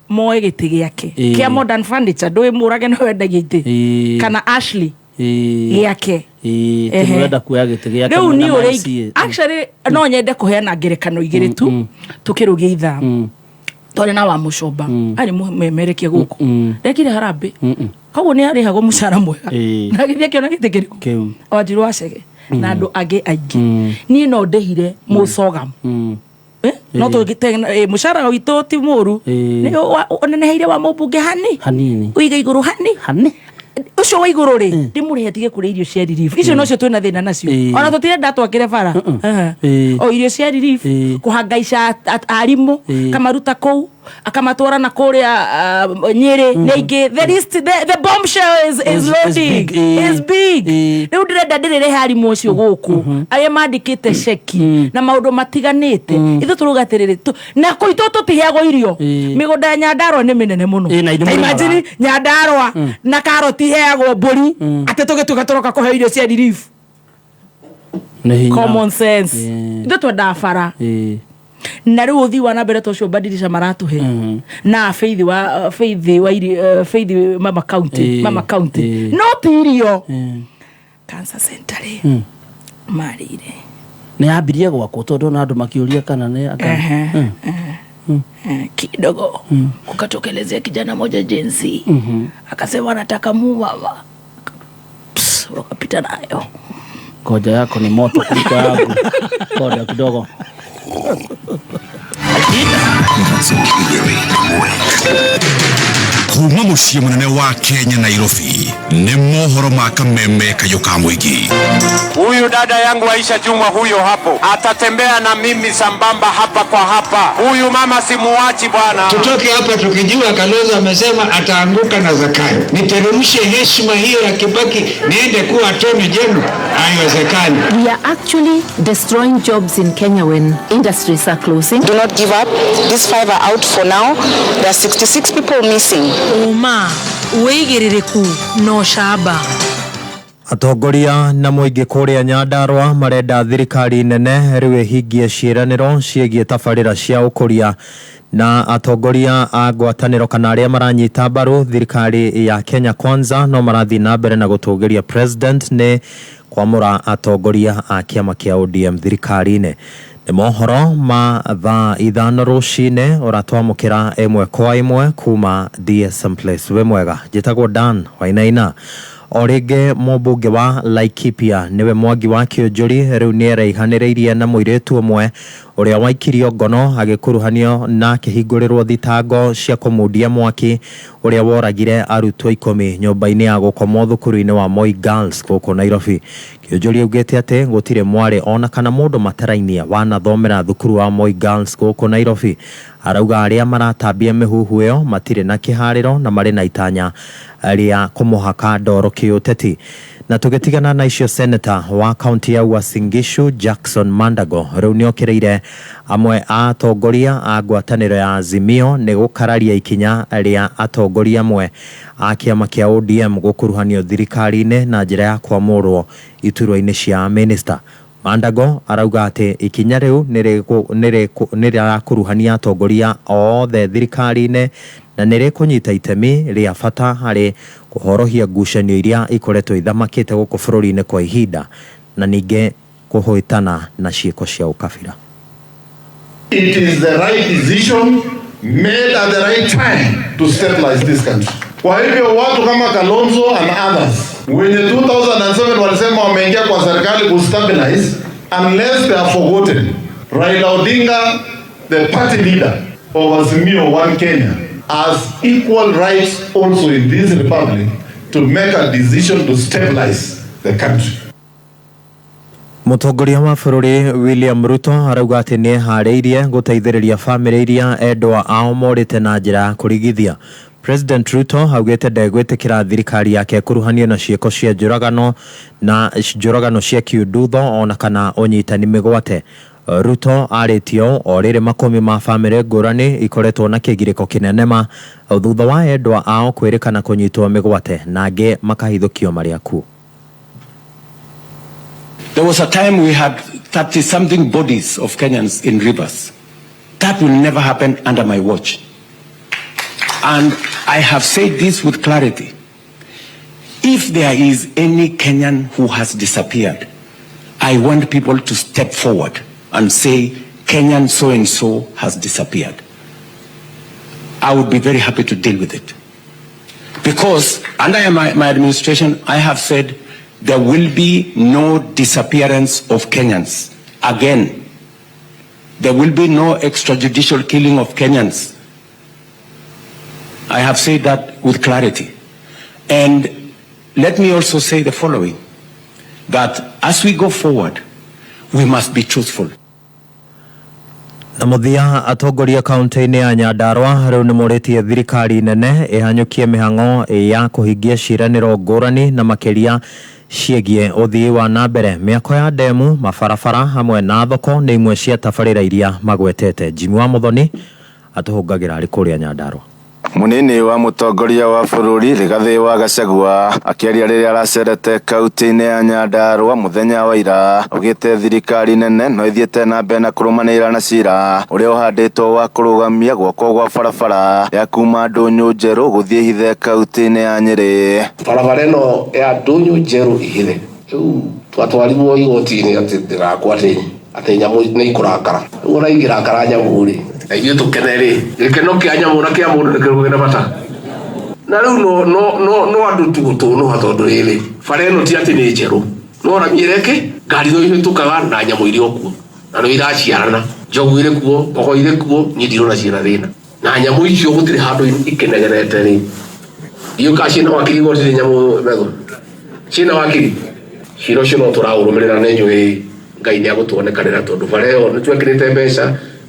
Moe gĩtĩ gĩake kĩa Modern Furniture, ndũĩ Mũrage nĩwe wendagia itĩ. Kana Ashley gĩake. Tũrenda kuoya gĩtĩ gĩake Rĩu mwena niĩ ma ũrĩa MCA. actually no nyende kũheana ngerekano igĩrĩ tu tũkĩrũgia ithaa. Twarĩ na wa Mũcomba arĩ mũmemerekia gũkũ, ndekire harambĩ, koguo nĩ arĩhagwo mũcara mwega, na agĩthiĩ akĩona gĩtĩ kĩrĩkũ? Kĩu. Wanjiru wa Chege na andũ angĩ aingĩ. Niĩ no ndĩhire mũcogam. No tũgĩte mũcara witũ ti mũru, nĩ ũneneheire wa mũmbunge hani hanini, ũige igũrũ hani hani ũcio wa igũrũ rĩ, ndĩmũrĩhe atige kũrĩa irio cia relief. Icio nocio twĩna thĩna nacio, ona tũtirenda twakĩre bara. O irio cia relief, kũhangaica arimũ, kamaruta kũu akamatwara na kũrĩa Nyĩrĩ nĩ aingĩ. The list, the bombshell is Is loading big, is big. Rĩu ndĩrenda ndĩrĩrehe arimũ acio gũkũ arĩa mandĩkĩte ceki na maũndũ matiganĩte. Ithuĩ tũrauga atĩrĩrĩ, na kũitũ tũtiheagwo irio. Mĩgũnda ya Nyandarua nĩ mĩnene mũno. Na ithuĩ Ta mũrĩmaga. imagine Nyandarua na karoti iheagwo mbũri, atĩ tũgĩtuĩka tũroka kũheo irio cia relief. Nĩ hinya. Common sense. Ithuĩ twendaga bara. Na rĩu ũthii wa na mbere ta ũcio badilisha maratũhe na Faith wa Faith wa iri, Faith mama county, mama county no ti irio. Cancer center rĩ, marĩire Nĩ yambirie gwakwo tondũ ona andũ makĩũria kana nĩ Kidogo kukatokelezea kijana moja Gen Z, akasema anataka mumama. Pss, wakapita nayo. Koja yako ni moto kuliko yangu. Koja kidogo. Kuma muciĩ mũnene wa Kenya Nairobi nĩ mohoro ma kameme kayũ ka mũingĩ. Huyu dada yangu Aisha Jumwa huyo hapo atatembea na mimi sambamba hapa kwa hapa. Huyu mama simuachi bwana. Tutoke hapa tukijua Kalonzo amesema ataanguka na Zakayo. Niteremshe heshima hiyo ya Kibaki niende kuwa attorney general? Haiwezekani. We are actually destroying jobs in Kenya when industries are closing. Do not give up. These five are out for now. There are 66 people missing. Ũma, wĩigĩrĩrĩku na ũcamba. Atongoria na mũingĩ kũrĩa Nyandarua marenda thirikari nene rĩu ĩhingie ciĩranĩro ciĩgiĩ tabarĩra cia ũkũria na atongoria a ngwatanĩro kana arĩa maranyita mbaru thirikari ya Kenya Kwanza no marathiĩ na mbere na gũtũgĩria president nĩ kwamũra atongoria a kĩama kĩa ODM thirikari-inĩ. Nĩ mohoro ma thaa 5 rũcinĩ ũratwamũkĩra ĩmwe kwa ĩmwe kuma DSM Place. Wĩ mwega, njĩtagwo Dan Wainaina. O rĩngĩ mũmbunge wa Laikipia nĩwe Mwangi wa Kĩũnjũri rĩu nĩeraihanĩrĩirie na mũirĩtu ũmwe ũrĩa waikirio ngono agĩkuruhanio na akĩhingũrĩrwo thitango cia kũmundia mwaki ũrĩa woragire arutwo 10 nyũmba-inĩ ya gũkomwo thukuru-inĩ wa Moi Girls gũkũ Nairobi. Kĩũnjũri augĩte atĩ gũtirĩ mwarĩ ona kana mũndũ matarainie wanathomera thukuru wa Moi Girls gũkũ Nairobi. Arauga arĩa maratambia mĩhuhu ĩyo matirĩ na kĩharĩro na marĩ na itanya rĩa kũmũhaka ndoro kĩũteti. Na tũgĩtigana na icio, seneta wa kaunti ya Uasin Gishu Jackson Mandago rĩu nĩokĩrĩire amwe a atongoria a ngwatanĩro ya Azimio nĩ gũkararia ikinya rĩa atongoria amwe a kĩama kĩa ODM gũkuruhanio thirikari-inĩ na njĩra ya kwamũrwo iturwa-inĩ cia minista. Mandago arauga atĩ ikinya rĩu nĩ rĩrakuruhania atongoria othe thirikari-inĩ na nĩ rĩkũnyita itemi rĩa bata harĩ kũhorohia ngucanio iria ikoretwo ithamakĩte gũkũ bũrũri-inĩ kwa ihinda na ningĩ kũhĩtana na ciĩko cia ũkabira. It is the right decision made at the right time to stabilize this country. Kwa hivyo watu kama Kalonzo and others wenye 2007 walisema wameingia kwa serikali kustabilize, unless they are forgotten. Raila Odinga, the party leader of Azimio One Kenya, has equal rights also in this republic to make a decision to stabilize the country. Mũtongoria wa bũrũri William Ruto arauga atĩ nĩeharĩirie gũteithĩrĩria bamĩrĩ iria endwa ao morĩte na njĩra ya kũrigithia. President Ruto augĩte ndegwĩtĩkĩra thirikari yake ĩkuruhanio na ciĩko cia njũragano na njũragano cia kiundutho ona kana ũnyitani mĩgwate. Ruto arĩtio o rĩrĩ makũmi ma bamĩrĩ ngũrani ikoretwo na kĩgirĩko kĩnene ma thutha wa endwa ao kwĩrĩkana kũnyitwo mĩgwate na angĩ makahithũkio marĩ akuũ. There was a time we had 30-something bodies of Kenyans in rivers. That will never happen under my watch. And I have said this with clarity. If there is any Kenyan who has disappeared, I want people to step forward and say, Kenyan so-and-so has disappeared. I would be very happy to deal with it. Because under my administration, I have said there will be no disappearance of Kenyans again. There will be no extrajudicial killing of Kenyans. I have said that with clarity. And let me also say the following, that as we go forward, we must be truthful. Na mũthia atongoria kaunti-inĩ ya Nyandarua rĩu nĩmorĩtie thirikari nene ĩhanyũkie mĩhang'o ya kũhingia ciĩranĩro ngũrani na makĩria ciĩgiĩ ũthii wa na mbere. Mĩako ya ndemu, mabarabara hamwe na thoko nĩ imwe cia tabarĩra iria magwetete. Jimmy wa Muthoni atũhũngagĩra arĩ kũrĩa Nyandarua. Munini wa mutongoria wa bururi Rigathi wa Gachagua akiaria riria aracerete kaunti-ini ya Nyandarua muthenya wa ira augite thirikari nene no ithiete na mbere na kurumanira na cira uria uhanditwo wa kurugamia gwakwo gwa barabara ya kuma Ndunyu Njeru guthie Hithe kaunti-ini ya Nyeri. Barabara ino ya Ndunyu Njeru Hithe riu twatwarirwo igoti-ini ati ndirakwo ati nyamu ni ikurakara riu ona ingirakara nyamu ri Na ithuĩ tũkene rĩ, gĩkeno kĩa nyamũ na kĩa mũndũ nĩ kĩrĩkũ kĩna bata? Na rĩu no no no no andũ tu gũtũnũha tondũ rĩrĩ, bara ĩno ti atĩ nĩ njerũ, no rami ĩreke ngari no ihĩtũkaga na nyamũ irĩ o kuo, na no iraciarana, njogu irĩ kuo, mbogo irĩ kuo, niĩ ndirona ciĩna thĩna. Na nyamũ icio gũtirĩ handũ ikĩnegenete rĩ, ndiũĩ kana ciĩna wakiri gũtirĩ nyamũ metho ciĩna wakiri. Cira ũcio no tũraũrũmĩrĩra na inyuĩ Ngai nĩ agũtuonekanĩra tondũ bara ĩyo nĩ twekĩrĩte mbeca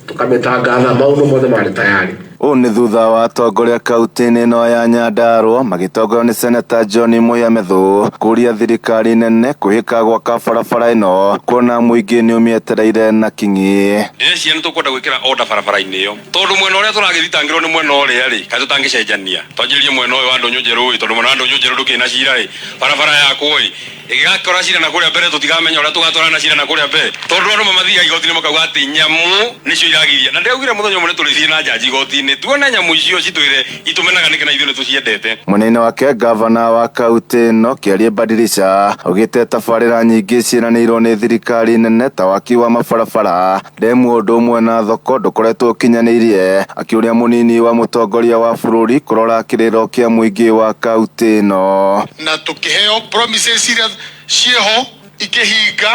tũkamĩtangatha, maũndũ mothe marĩ tayari. Ũũ nĩ thutha wa atongoria kaunti-inĩ ĩno ya Nyandarua magĩtongorio nĩ Seneta John Muya Methu kũria thirikari nene kwĩhĩka gwaka barabara ĩno kuona mũingĩ nĩ ũmĩetereire na kinyi. Ndĩreciria nĩ tũkwenda gwĩkĩra order barabara-inĩ ĩyo tondũ mwena ũrĩa tũragĩthitangĩrwo nĩ mwena ũrĩa rĩ, kaĩ tũtangĩcenjania twanjĩrĩrie mwena ũyũ wa Ndũnyũ Njerũ ĩ, tondũ mwena wa Ndũnyũ Njerũ ndũkĩrĩ na cira ĩ, barabara yakwo ĩ, ĩgĩgakora cira na kũrĩa mbere tũtigamenya ũrĩa tũgatwarana na cira na kũrĩa mbere tondũ andũ mamathiaga igoti-inĩ makauga atĩ nyamũ nĩcio iragiria na ndĩraugire mũthenya ũmwe nĩtũrĩthiĩ na njanji igoti-inĩ tuone nyamũ icio citwĩre itũmenaga nĩkĩ na ithuĩ nĩtũciendete. Mwena-inĩ wake gavana wa kaunti ĩno Kĩarie Badilisha augĩte tabarĩra nyingĩ ciĩranĩirwo nĩ thirikari nene ta waki wa mabarabara, ndemu ũndũ ũmwe na thoko ndũkoretwo ũkinyanĩirie, akĩũria mũnini wa mũtongoria wa bũrũri kũrora kĩrĩro kĩa mũingĩ wa kaunti ĩno. Na tukiheo promises iria ciĩho ikĩhinga,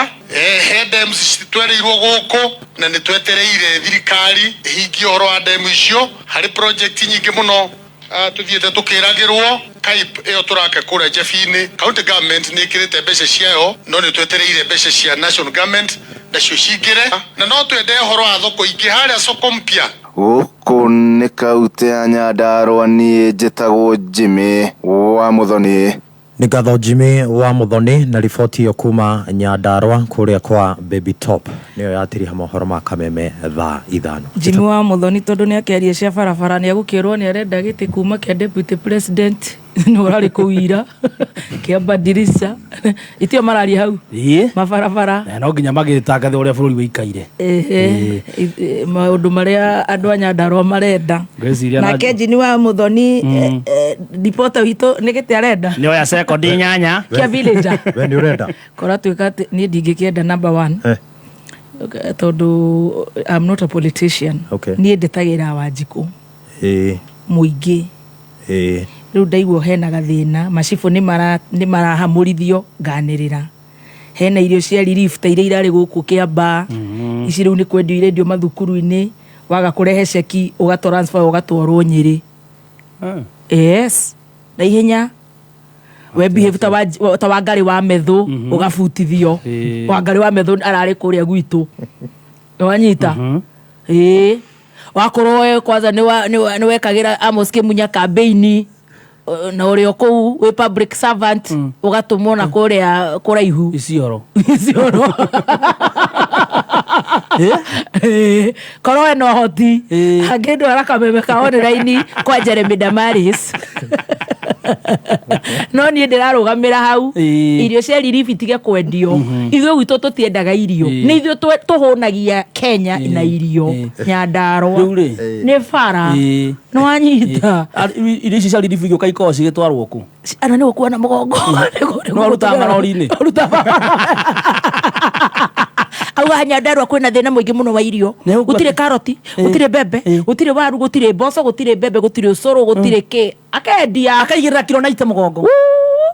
he dams twereirwo gũkũ na nĩ twetereire thirikari ĩhingie ũhoro wa dam icio. Harĩ project nyingĩ mũno tuthiĩte tukĩragĩrwo pipe ĩyo tũraka kũrĩa Njabi-inĩ. County government nĩ ĩkĩrĩte mbeca ciayo, no nĩ twetereire mbeca cia national government nacio cingĩre, na no twende ũhoro wa thoko ingĩ harĩa soko mpya. Gũkũ nĩ kaunti ya Nyandarua, niĩ njĩtagwo Jimmy wa Muthoni. Nĩ ngatho Jimmy wa Muthoni na riboti ĩyo kuma Nyandarua kũrĩa kwa Baby Top nĩyo yatiriha mohoro ma Kameme thaa 5. Jimmy wa Muthoni tondũ nĩ akĩaria cia barabara nĩ agũkĩrwo nĩ arenda gĩtĩ kuma kĩa deputy president nĩ ũrarĩ kũu ira kĩa Badilisha itio mararia hau mabarabara. Na no nginya magĩtangathe ũrĩa bũrũri wĩikaire. Ehe, maũndũ marĩa andũ a Nyandarua marenda. Ngwĩciria na Nake Jimmy wa Muthoni, reporter witũ nĩ gĩtĩ arenda. Nĩ oya sekondi 8. Kĩa villager. We nĩ ũrenda? Kora tuĩka atĩ niĩ ndingĩkĩenda number 1. Tondũ I'm not a politician. Niĩ ndetagĩra Wanjikũ. Mũingĩ. Rĩu ndaigua hena gathĩna, macibũ nĩ marahamũrithio nganĩrĩra. Hena irio cia relief ta iria irarĩ gũkũ Kĩambaa. Ici rĩu nĩ kwendio irendio mathukuru-inĩ, waga kũrehe ceki ũgatransfer ũgatwarwo Nyĩrĩ. Yes. Na ihenya. We behave ta Wangari wa Methu, ũgabutithio. Wangari wa Methu ararĩ kũrĩa gwitũ. Nĩwanyita? Wakorwo we kwanza nĩ wekagĩra Amos Kĩmunya campaign, na ũrĩ o kũu wĩ public servant, ũgatũmwo na kũrĩa kũraihu. Isiolo. Isiolo. Korwo ena ũhoti, angĩndwara kameme ka online kwa Jeremy Damaris. No niĩ ndĩrarũgamĩra hau. Irio cia relief itige kwendio. Ithuĩ gwitũ tũtiendaga irio. Nĩ ithuĩ tũhũnagia Kenya na irio. Nyandarua. Rĩu rĩ. Nĩ bara. Nĩ wanyita. Irio ici cia relief igĩũka ikoragwo cigĩtwarwo kũ? Ana nĩ gũkua na mũgongo. No arutaga marori-inĩ. Arutaga. Auga Nyandarua kwĩna thĩna mũingĩ mũno wa irio. Gũtirĩ karoti, gũtirĩ mbembe, gũtirĩ waru, gũtirĩ mboco, gũtirĩ mbembe, gũtirĩ ũcũrũ, gũtirĩ kĩ. Akendia. Akaigĩrĩra kiro na ite mũgongo.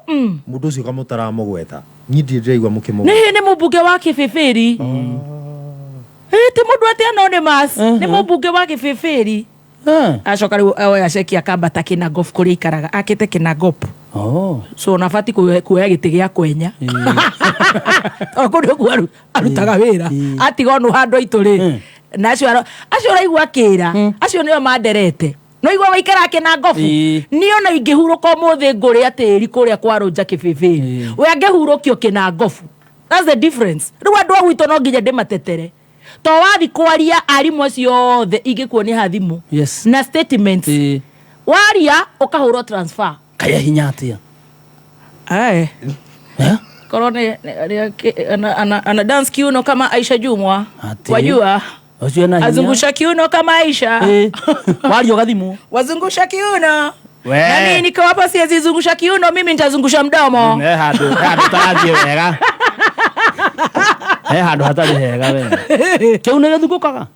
Mũndũ ũcio kamũtaramũgweta. Niĩ ndirĩ ndĩraigua mũkĩmũgweta. Nĩ mũmbunge wa Kĩbĩbĩri. Ti mũndũ atĩ anonymous. Nĩ mũmbunge wa Kĩbĩbĩri. Acoka rĩu oya ceki akambata Kinangop kũrĩa aikaraga. Akĩte Kinangop. So ona bati kuoya gĩtĩ gĩa kwenya. Tondũ kũrĩa ũguo arutaga wĩra. Atiga onu handũ aitũ rĩ. Na acio ũraigua akĩra, acio nĩo manderete. No igua waikara Kinangop. Niĩ ona ingĩhurũka ũmũthĩ ngũrĩa tĩri kũrĩa kwa Rũnja Kĩbĩbĩri. We angĩhurũkio Kinangop. That's the difference. Rĩu andũ a gwitũ no nginya ndĩmatetere. To wathi kwaria arimũ acio othe ingĩkuonia ha thimũ. Na statements. Waria ũkahũrwo transfer. Kaya hinya atĩa? Ae. Korwo ana dance kiuno kama Aisha Jumwa. Ati. Wajua? Ũcio ena hinya. Azungusha kiuno kama Aisha. Waria ũgathimwo. Wazungusha kiuno. We. Na mimi niko hapa siwezi zungusha kiuno, mimi nitazungusha mdomo. Handũ tarathiĩ wega. Handũ hatarĩ hega we. Kĩu nĩ gĩthungũkaga?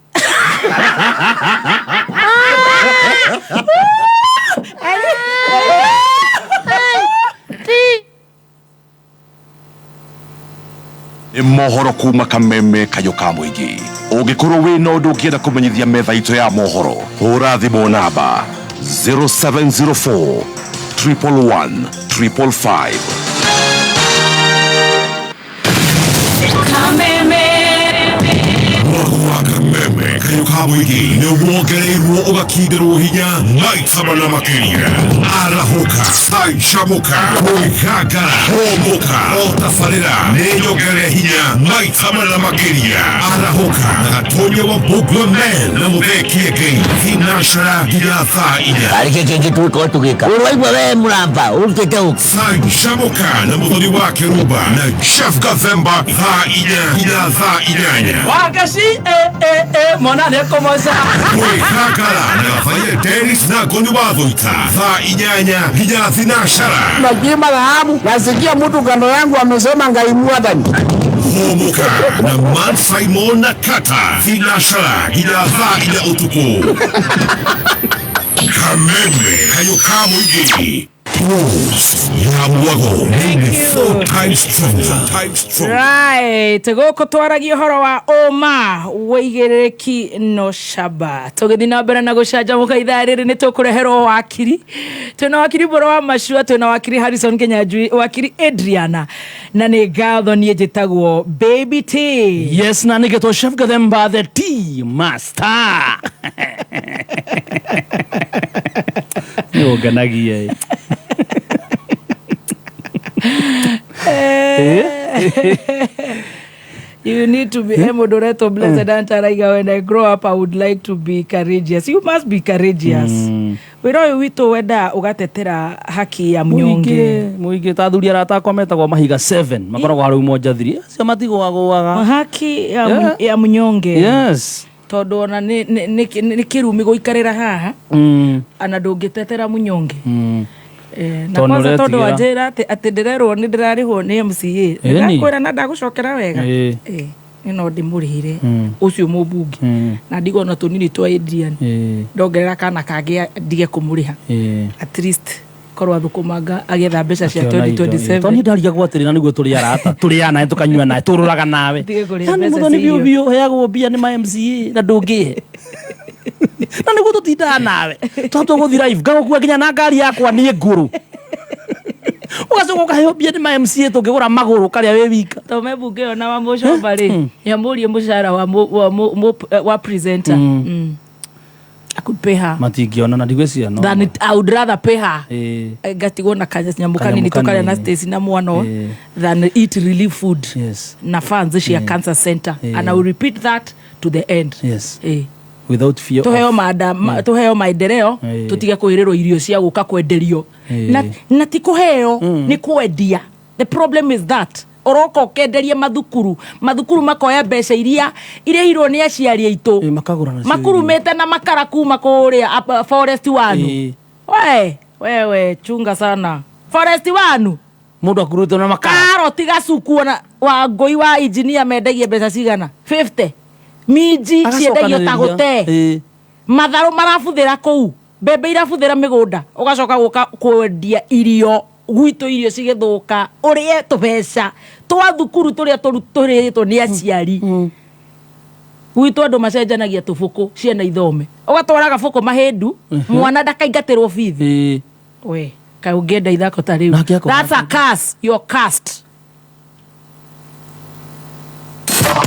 Nĩ mohoro kuma kameme kayũ ka mũingĩ. Ũngĩkorwo wĩna ũndũ ũngĩenda kũmenyithia metha itũ ya mohoro, hũra thimũ namba 0704 111 555. Kameme kayũ ka mũingĩ nĩ wongereirwo ũgakindĩrwo hinya maita mana makĩria. Arahũka, canjamũka, kwĩgangara, hũmũka, o tabarĩra nĩ nyongerere hinya maita mana makĩria. Arahũka na Gatonya wa Mbugua Man na Mũthee Kĩengei thinacara nginya thaa inya. Arĩ kĩ kĩngĩ tũgĩkorwo tũgĩka? Ũraigua we mũramba ũrutĩte ũ? Canjamũka na Mũthoni wa Kĩrumba na Jeff Gathemba thaa inya nginya thaa inyanya. Wagaci mwana nĩ kũmoca. Kwĩgangara na Gatharia Dennis na Ngoni wa Thuita thaa inyanya nginya thinacara. Najima dhahabu, nasikia mtu kando yangu amesema Ngai mwathani. Hũmũka na Man Simon na Kata thinacara nginya thaa inya ũtukũ. Kameme kayũ ka mũingĩ. Rose ya Mwago nĩ four times stronger. Right, gũkũ twaragia ũhoro wa ũma wĩigĩrĩrĩki no camba. Tũgĩthiĩ na mbere na gũcanjamũka ithaa rĩrĩ nĩ tũkũreherwo wakiri. Twĩna wakiri Mbũrũ wa Macua, twĩna wakiri Harrison Kinyanjui, wakiri Adriana, na nĩ ngatho niĩ njĩtagwo Baby T. Yes, na nĩgetwo Chef Gathemba the tea master. Nĩ ũnganagia. You need to be a moderator, blessed mm. Araiga. When I grow up, I would like to be courageous. You must be courageous. Wĩra ũyũ witũ wenda ũgatetera haki ya mnyonge. Mũingĩ ta athuri arata akwa metagwo mahiga 7 makoragwo harau monjathiri acio matigũagũaga haki ya mnyonge. Yes. Tondũ ona nĩ kĩrumi gũikarĩra haha ana ndũngĩtetera mũnyonge. Na kwanza tondũ wanjĩra atĩ ndĩrerwo nĩ ndĩrarĩhwo nĩ MCA ndakwĩra na ndagũcokera wega no ndĩmũrĩhĩre ũcio mũmbunge na ndigwo na tũnini twa Adrian ndongerera kana kangĩ ndige kũmũrĩha at least korwo athũkũmanga agĩetha mbeca cia 2027. Tondũ niĩ ndarigagwo atĩrĩ na nĩguo tũrĩ arata tũrĩ nawe tũkanyua nawe tũrũraga nawe yani mũthoni biũ biũ ũheagwo mbia nĩ ma MCA na ndũngĩhe na nĩguo tũtindaga nawe tondũ tũgũthiĩ live ngagũkua nginya na ngari yakwa niĩ ngũrũ ũgacoka ũkaheo mbia nĩ ma MCA tũngĩgũra magũrũ karĩa wĩ wika. To me mbunge ĩyo na wa mũcomba rĩ nĩamũrie mũcara wa presenter. I could pay her. Matingĩona na ndigwĩciria no. Than I would rather pay her. Ngatigwo na kanyamũ kanini tũkarĩa na Stacy na mwana than eat relief food. Yes. Na funds cia cancer center. And I will repeat that to the end. Yes. Without fear. Tuheo mada tuheo maendeleo tutige kuhirĩrwo irio cia gũka kwenderio. Na ti kũheo nĩ kwendia. The problem is that ũroka ũkenderia mathukuru mathukuru makoya mbeca iria irĩhirwo nĩ aciari aitũ makurumĩte na makara kuma kũrĩa forest wanu. We wewe chunga sana forest wanu mũndũ akurũte na makara karoti gacuku na wa ngũi wa engineer mendagia mbeca cigana 50 minji ciendagio ta gũte matharũ marabuthĩra kũu mbembe irabuthĩra mĩgũnda ũgacoka gũka kwendia irio gwitũ irio cigĩthũka ũrĩe tũbeca twa thukuru tũrĩa tũrĩtwo nĩ aciari gwitũ andũ macenjanagia tũbũkũ ciana ithome ũgatwara gabũkũ mahĩndu mwana ndakaingatĩrwo bithi we kaĩ ũngĩenda ithako ta rĩu. That's a curse. You're cursed.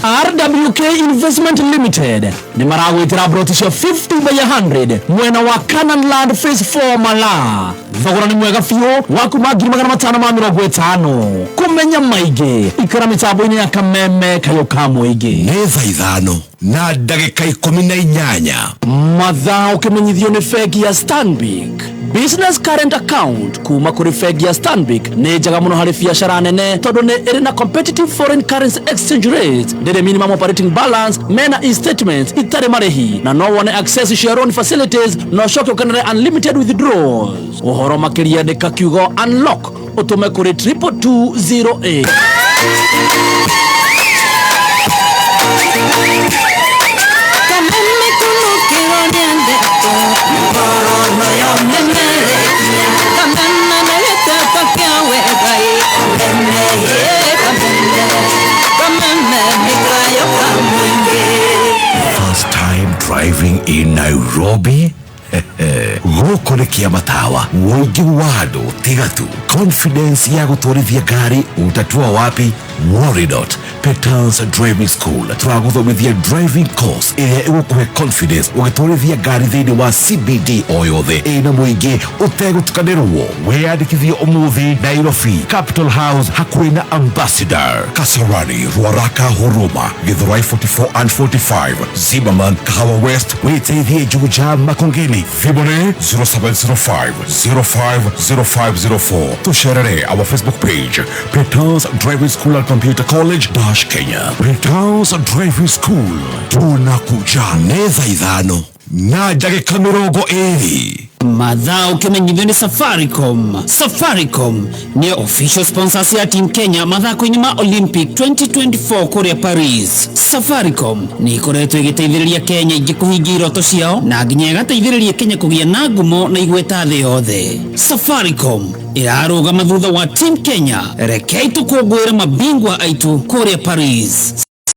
RWK Investment Limited nĩ maragwĩtĩra broti cia 50 by 100 mwena wa Canaan Land Phase 4 Malaa. Thogora nĩ mwega biũ wa kuma 550,000. Kũmenya maingĩ ikara mĩtambo-inĩ ya Kameme kayũ ka mũingĩ. Nĩ thaa ithano na ndagĩka 18. Mathaa ũkĩmenyithio nĩ bengi ya Stanbic. Business current account kuma kũrĩ bengi ya Stanbic nĩ njega mũno harĩ biacara nene tondũ nĩ ĩrĩ na competitive foreign currency exchange rate, ndĩrĩ minimum operating balance, mena e-statements itarĩ marĩhi na no wone access cia loan facilities na ũcoke ũkenere unlimited withdrawals. Ũhoro makĩria andĩka kiugo unlock ũtũme kũrĩ 22208. Kameme. Driving in Nairobi? Gũkũ nĩ kĩa matawa, mũingĩ wa andũ tiga tu confidence ya gũtwarithia ngari utatua wapi? Worry not. Petans Driving School tũragũthomithia driving course ĩrĩa ĩgũkũhe confidence ũgĩtwarithia ngari thĩinĩ wa CBD o yothe ĩna mũingĩ ũtegũtukanĩrwo. Wĩyandĩkithie ũmũthĩ Nairobi, Capital House, hakuhĩ na Ambassador, Kasarani, Ruaraka, Huruma, Githurai 44 and 45, Zimmerman, Kahawa West, wĩteithie Juja, Makongeni. Thimũ 0705 050504. Tũcerere our Facebook page, Petans Driving School and Computer College dash Kenya. Petans Driving School, tunakuja nĩ thaa 5 na ndagĩka 20. Mathaa ũkĩmenyithio nĩ Safaricom. Safaricom nĩyo official sponsors ya Team Kenya mathako-inĩ ma Olympic 2024 kũrĩa Paris. Safaricom nĩ ĩkoretwo ĩgĩteithĩrĩria Kenya ingĩ kũhingia iroto ciao na nginya ĩgateithĩrĩria Kenya kũgĩa na ngumo na igweta thĩ yothe. Safaricom ĩrarũgama thutha wa Team Kenya. Rekei tũkũngũĩre mabingwa aitũ kũrĩa Paris.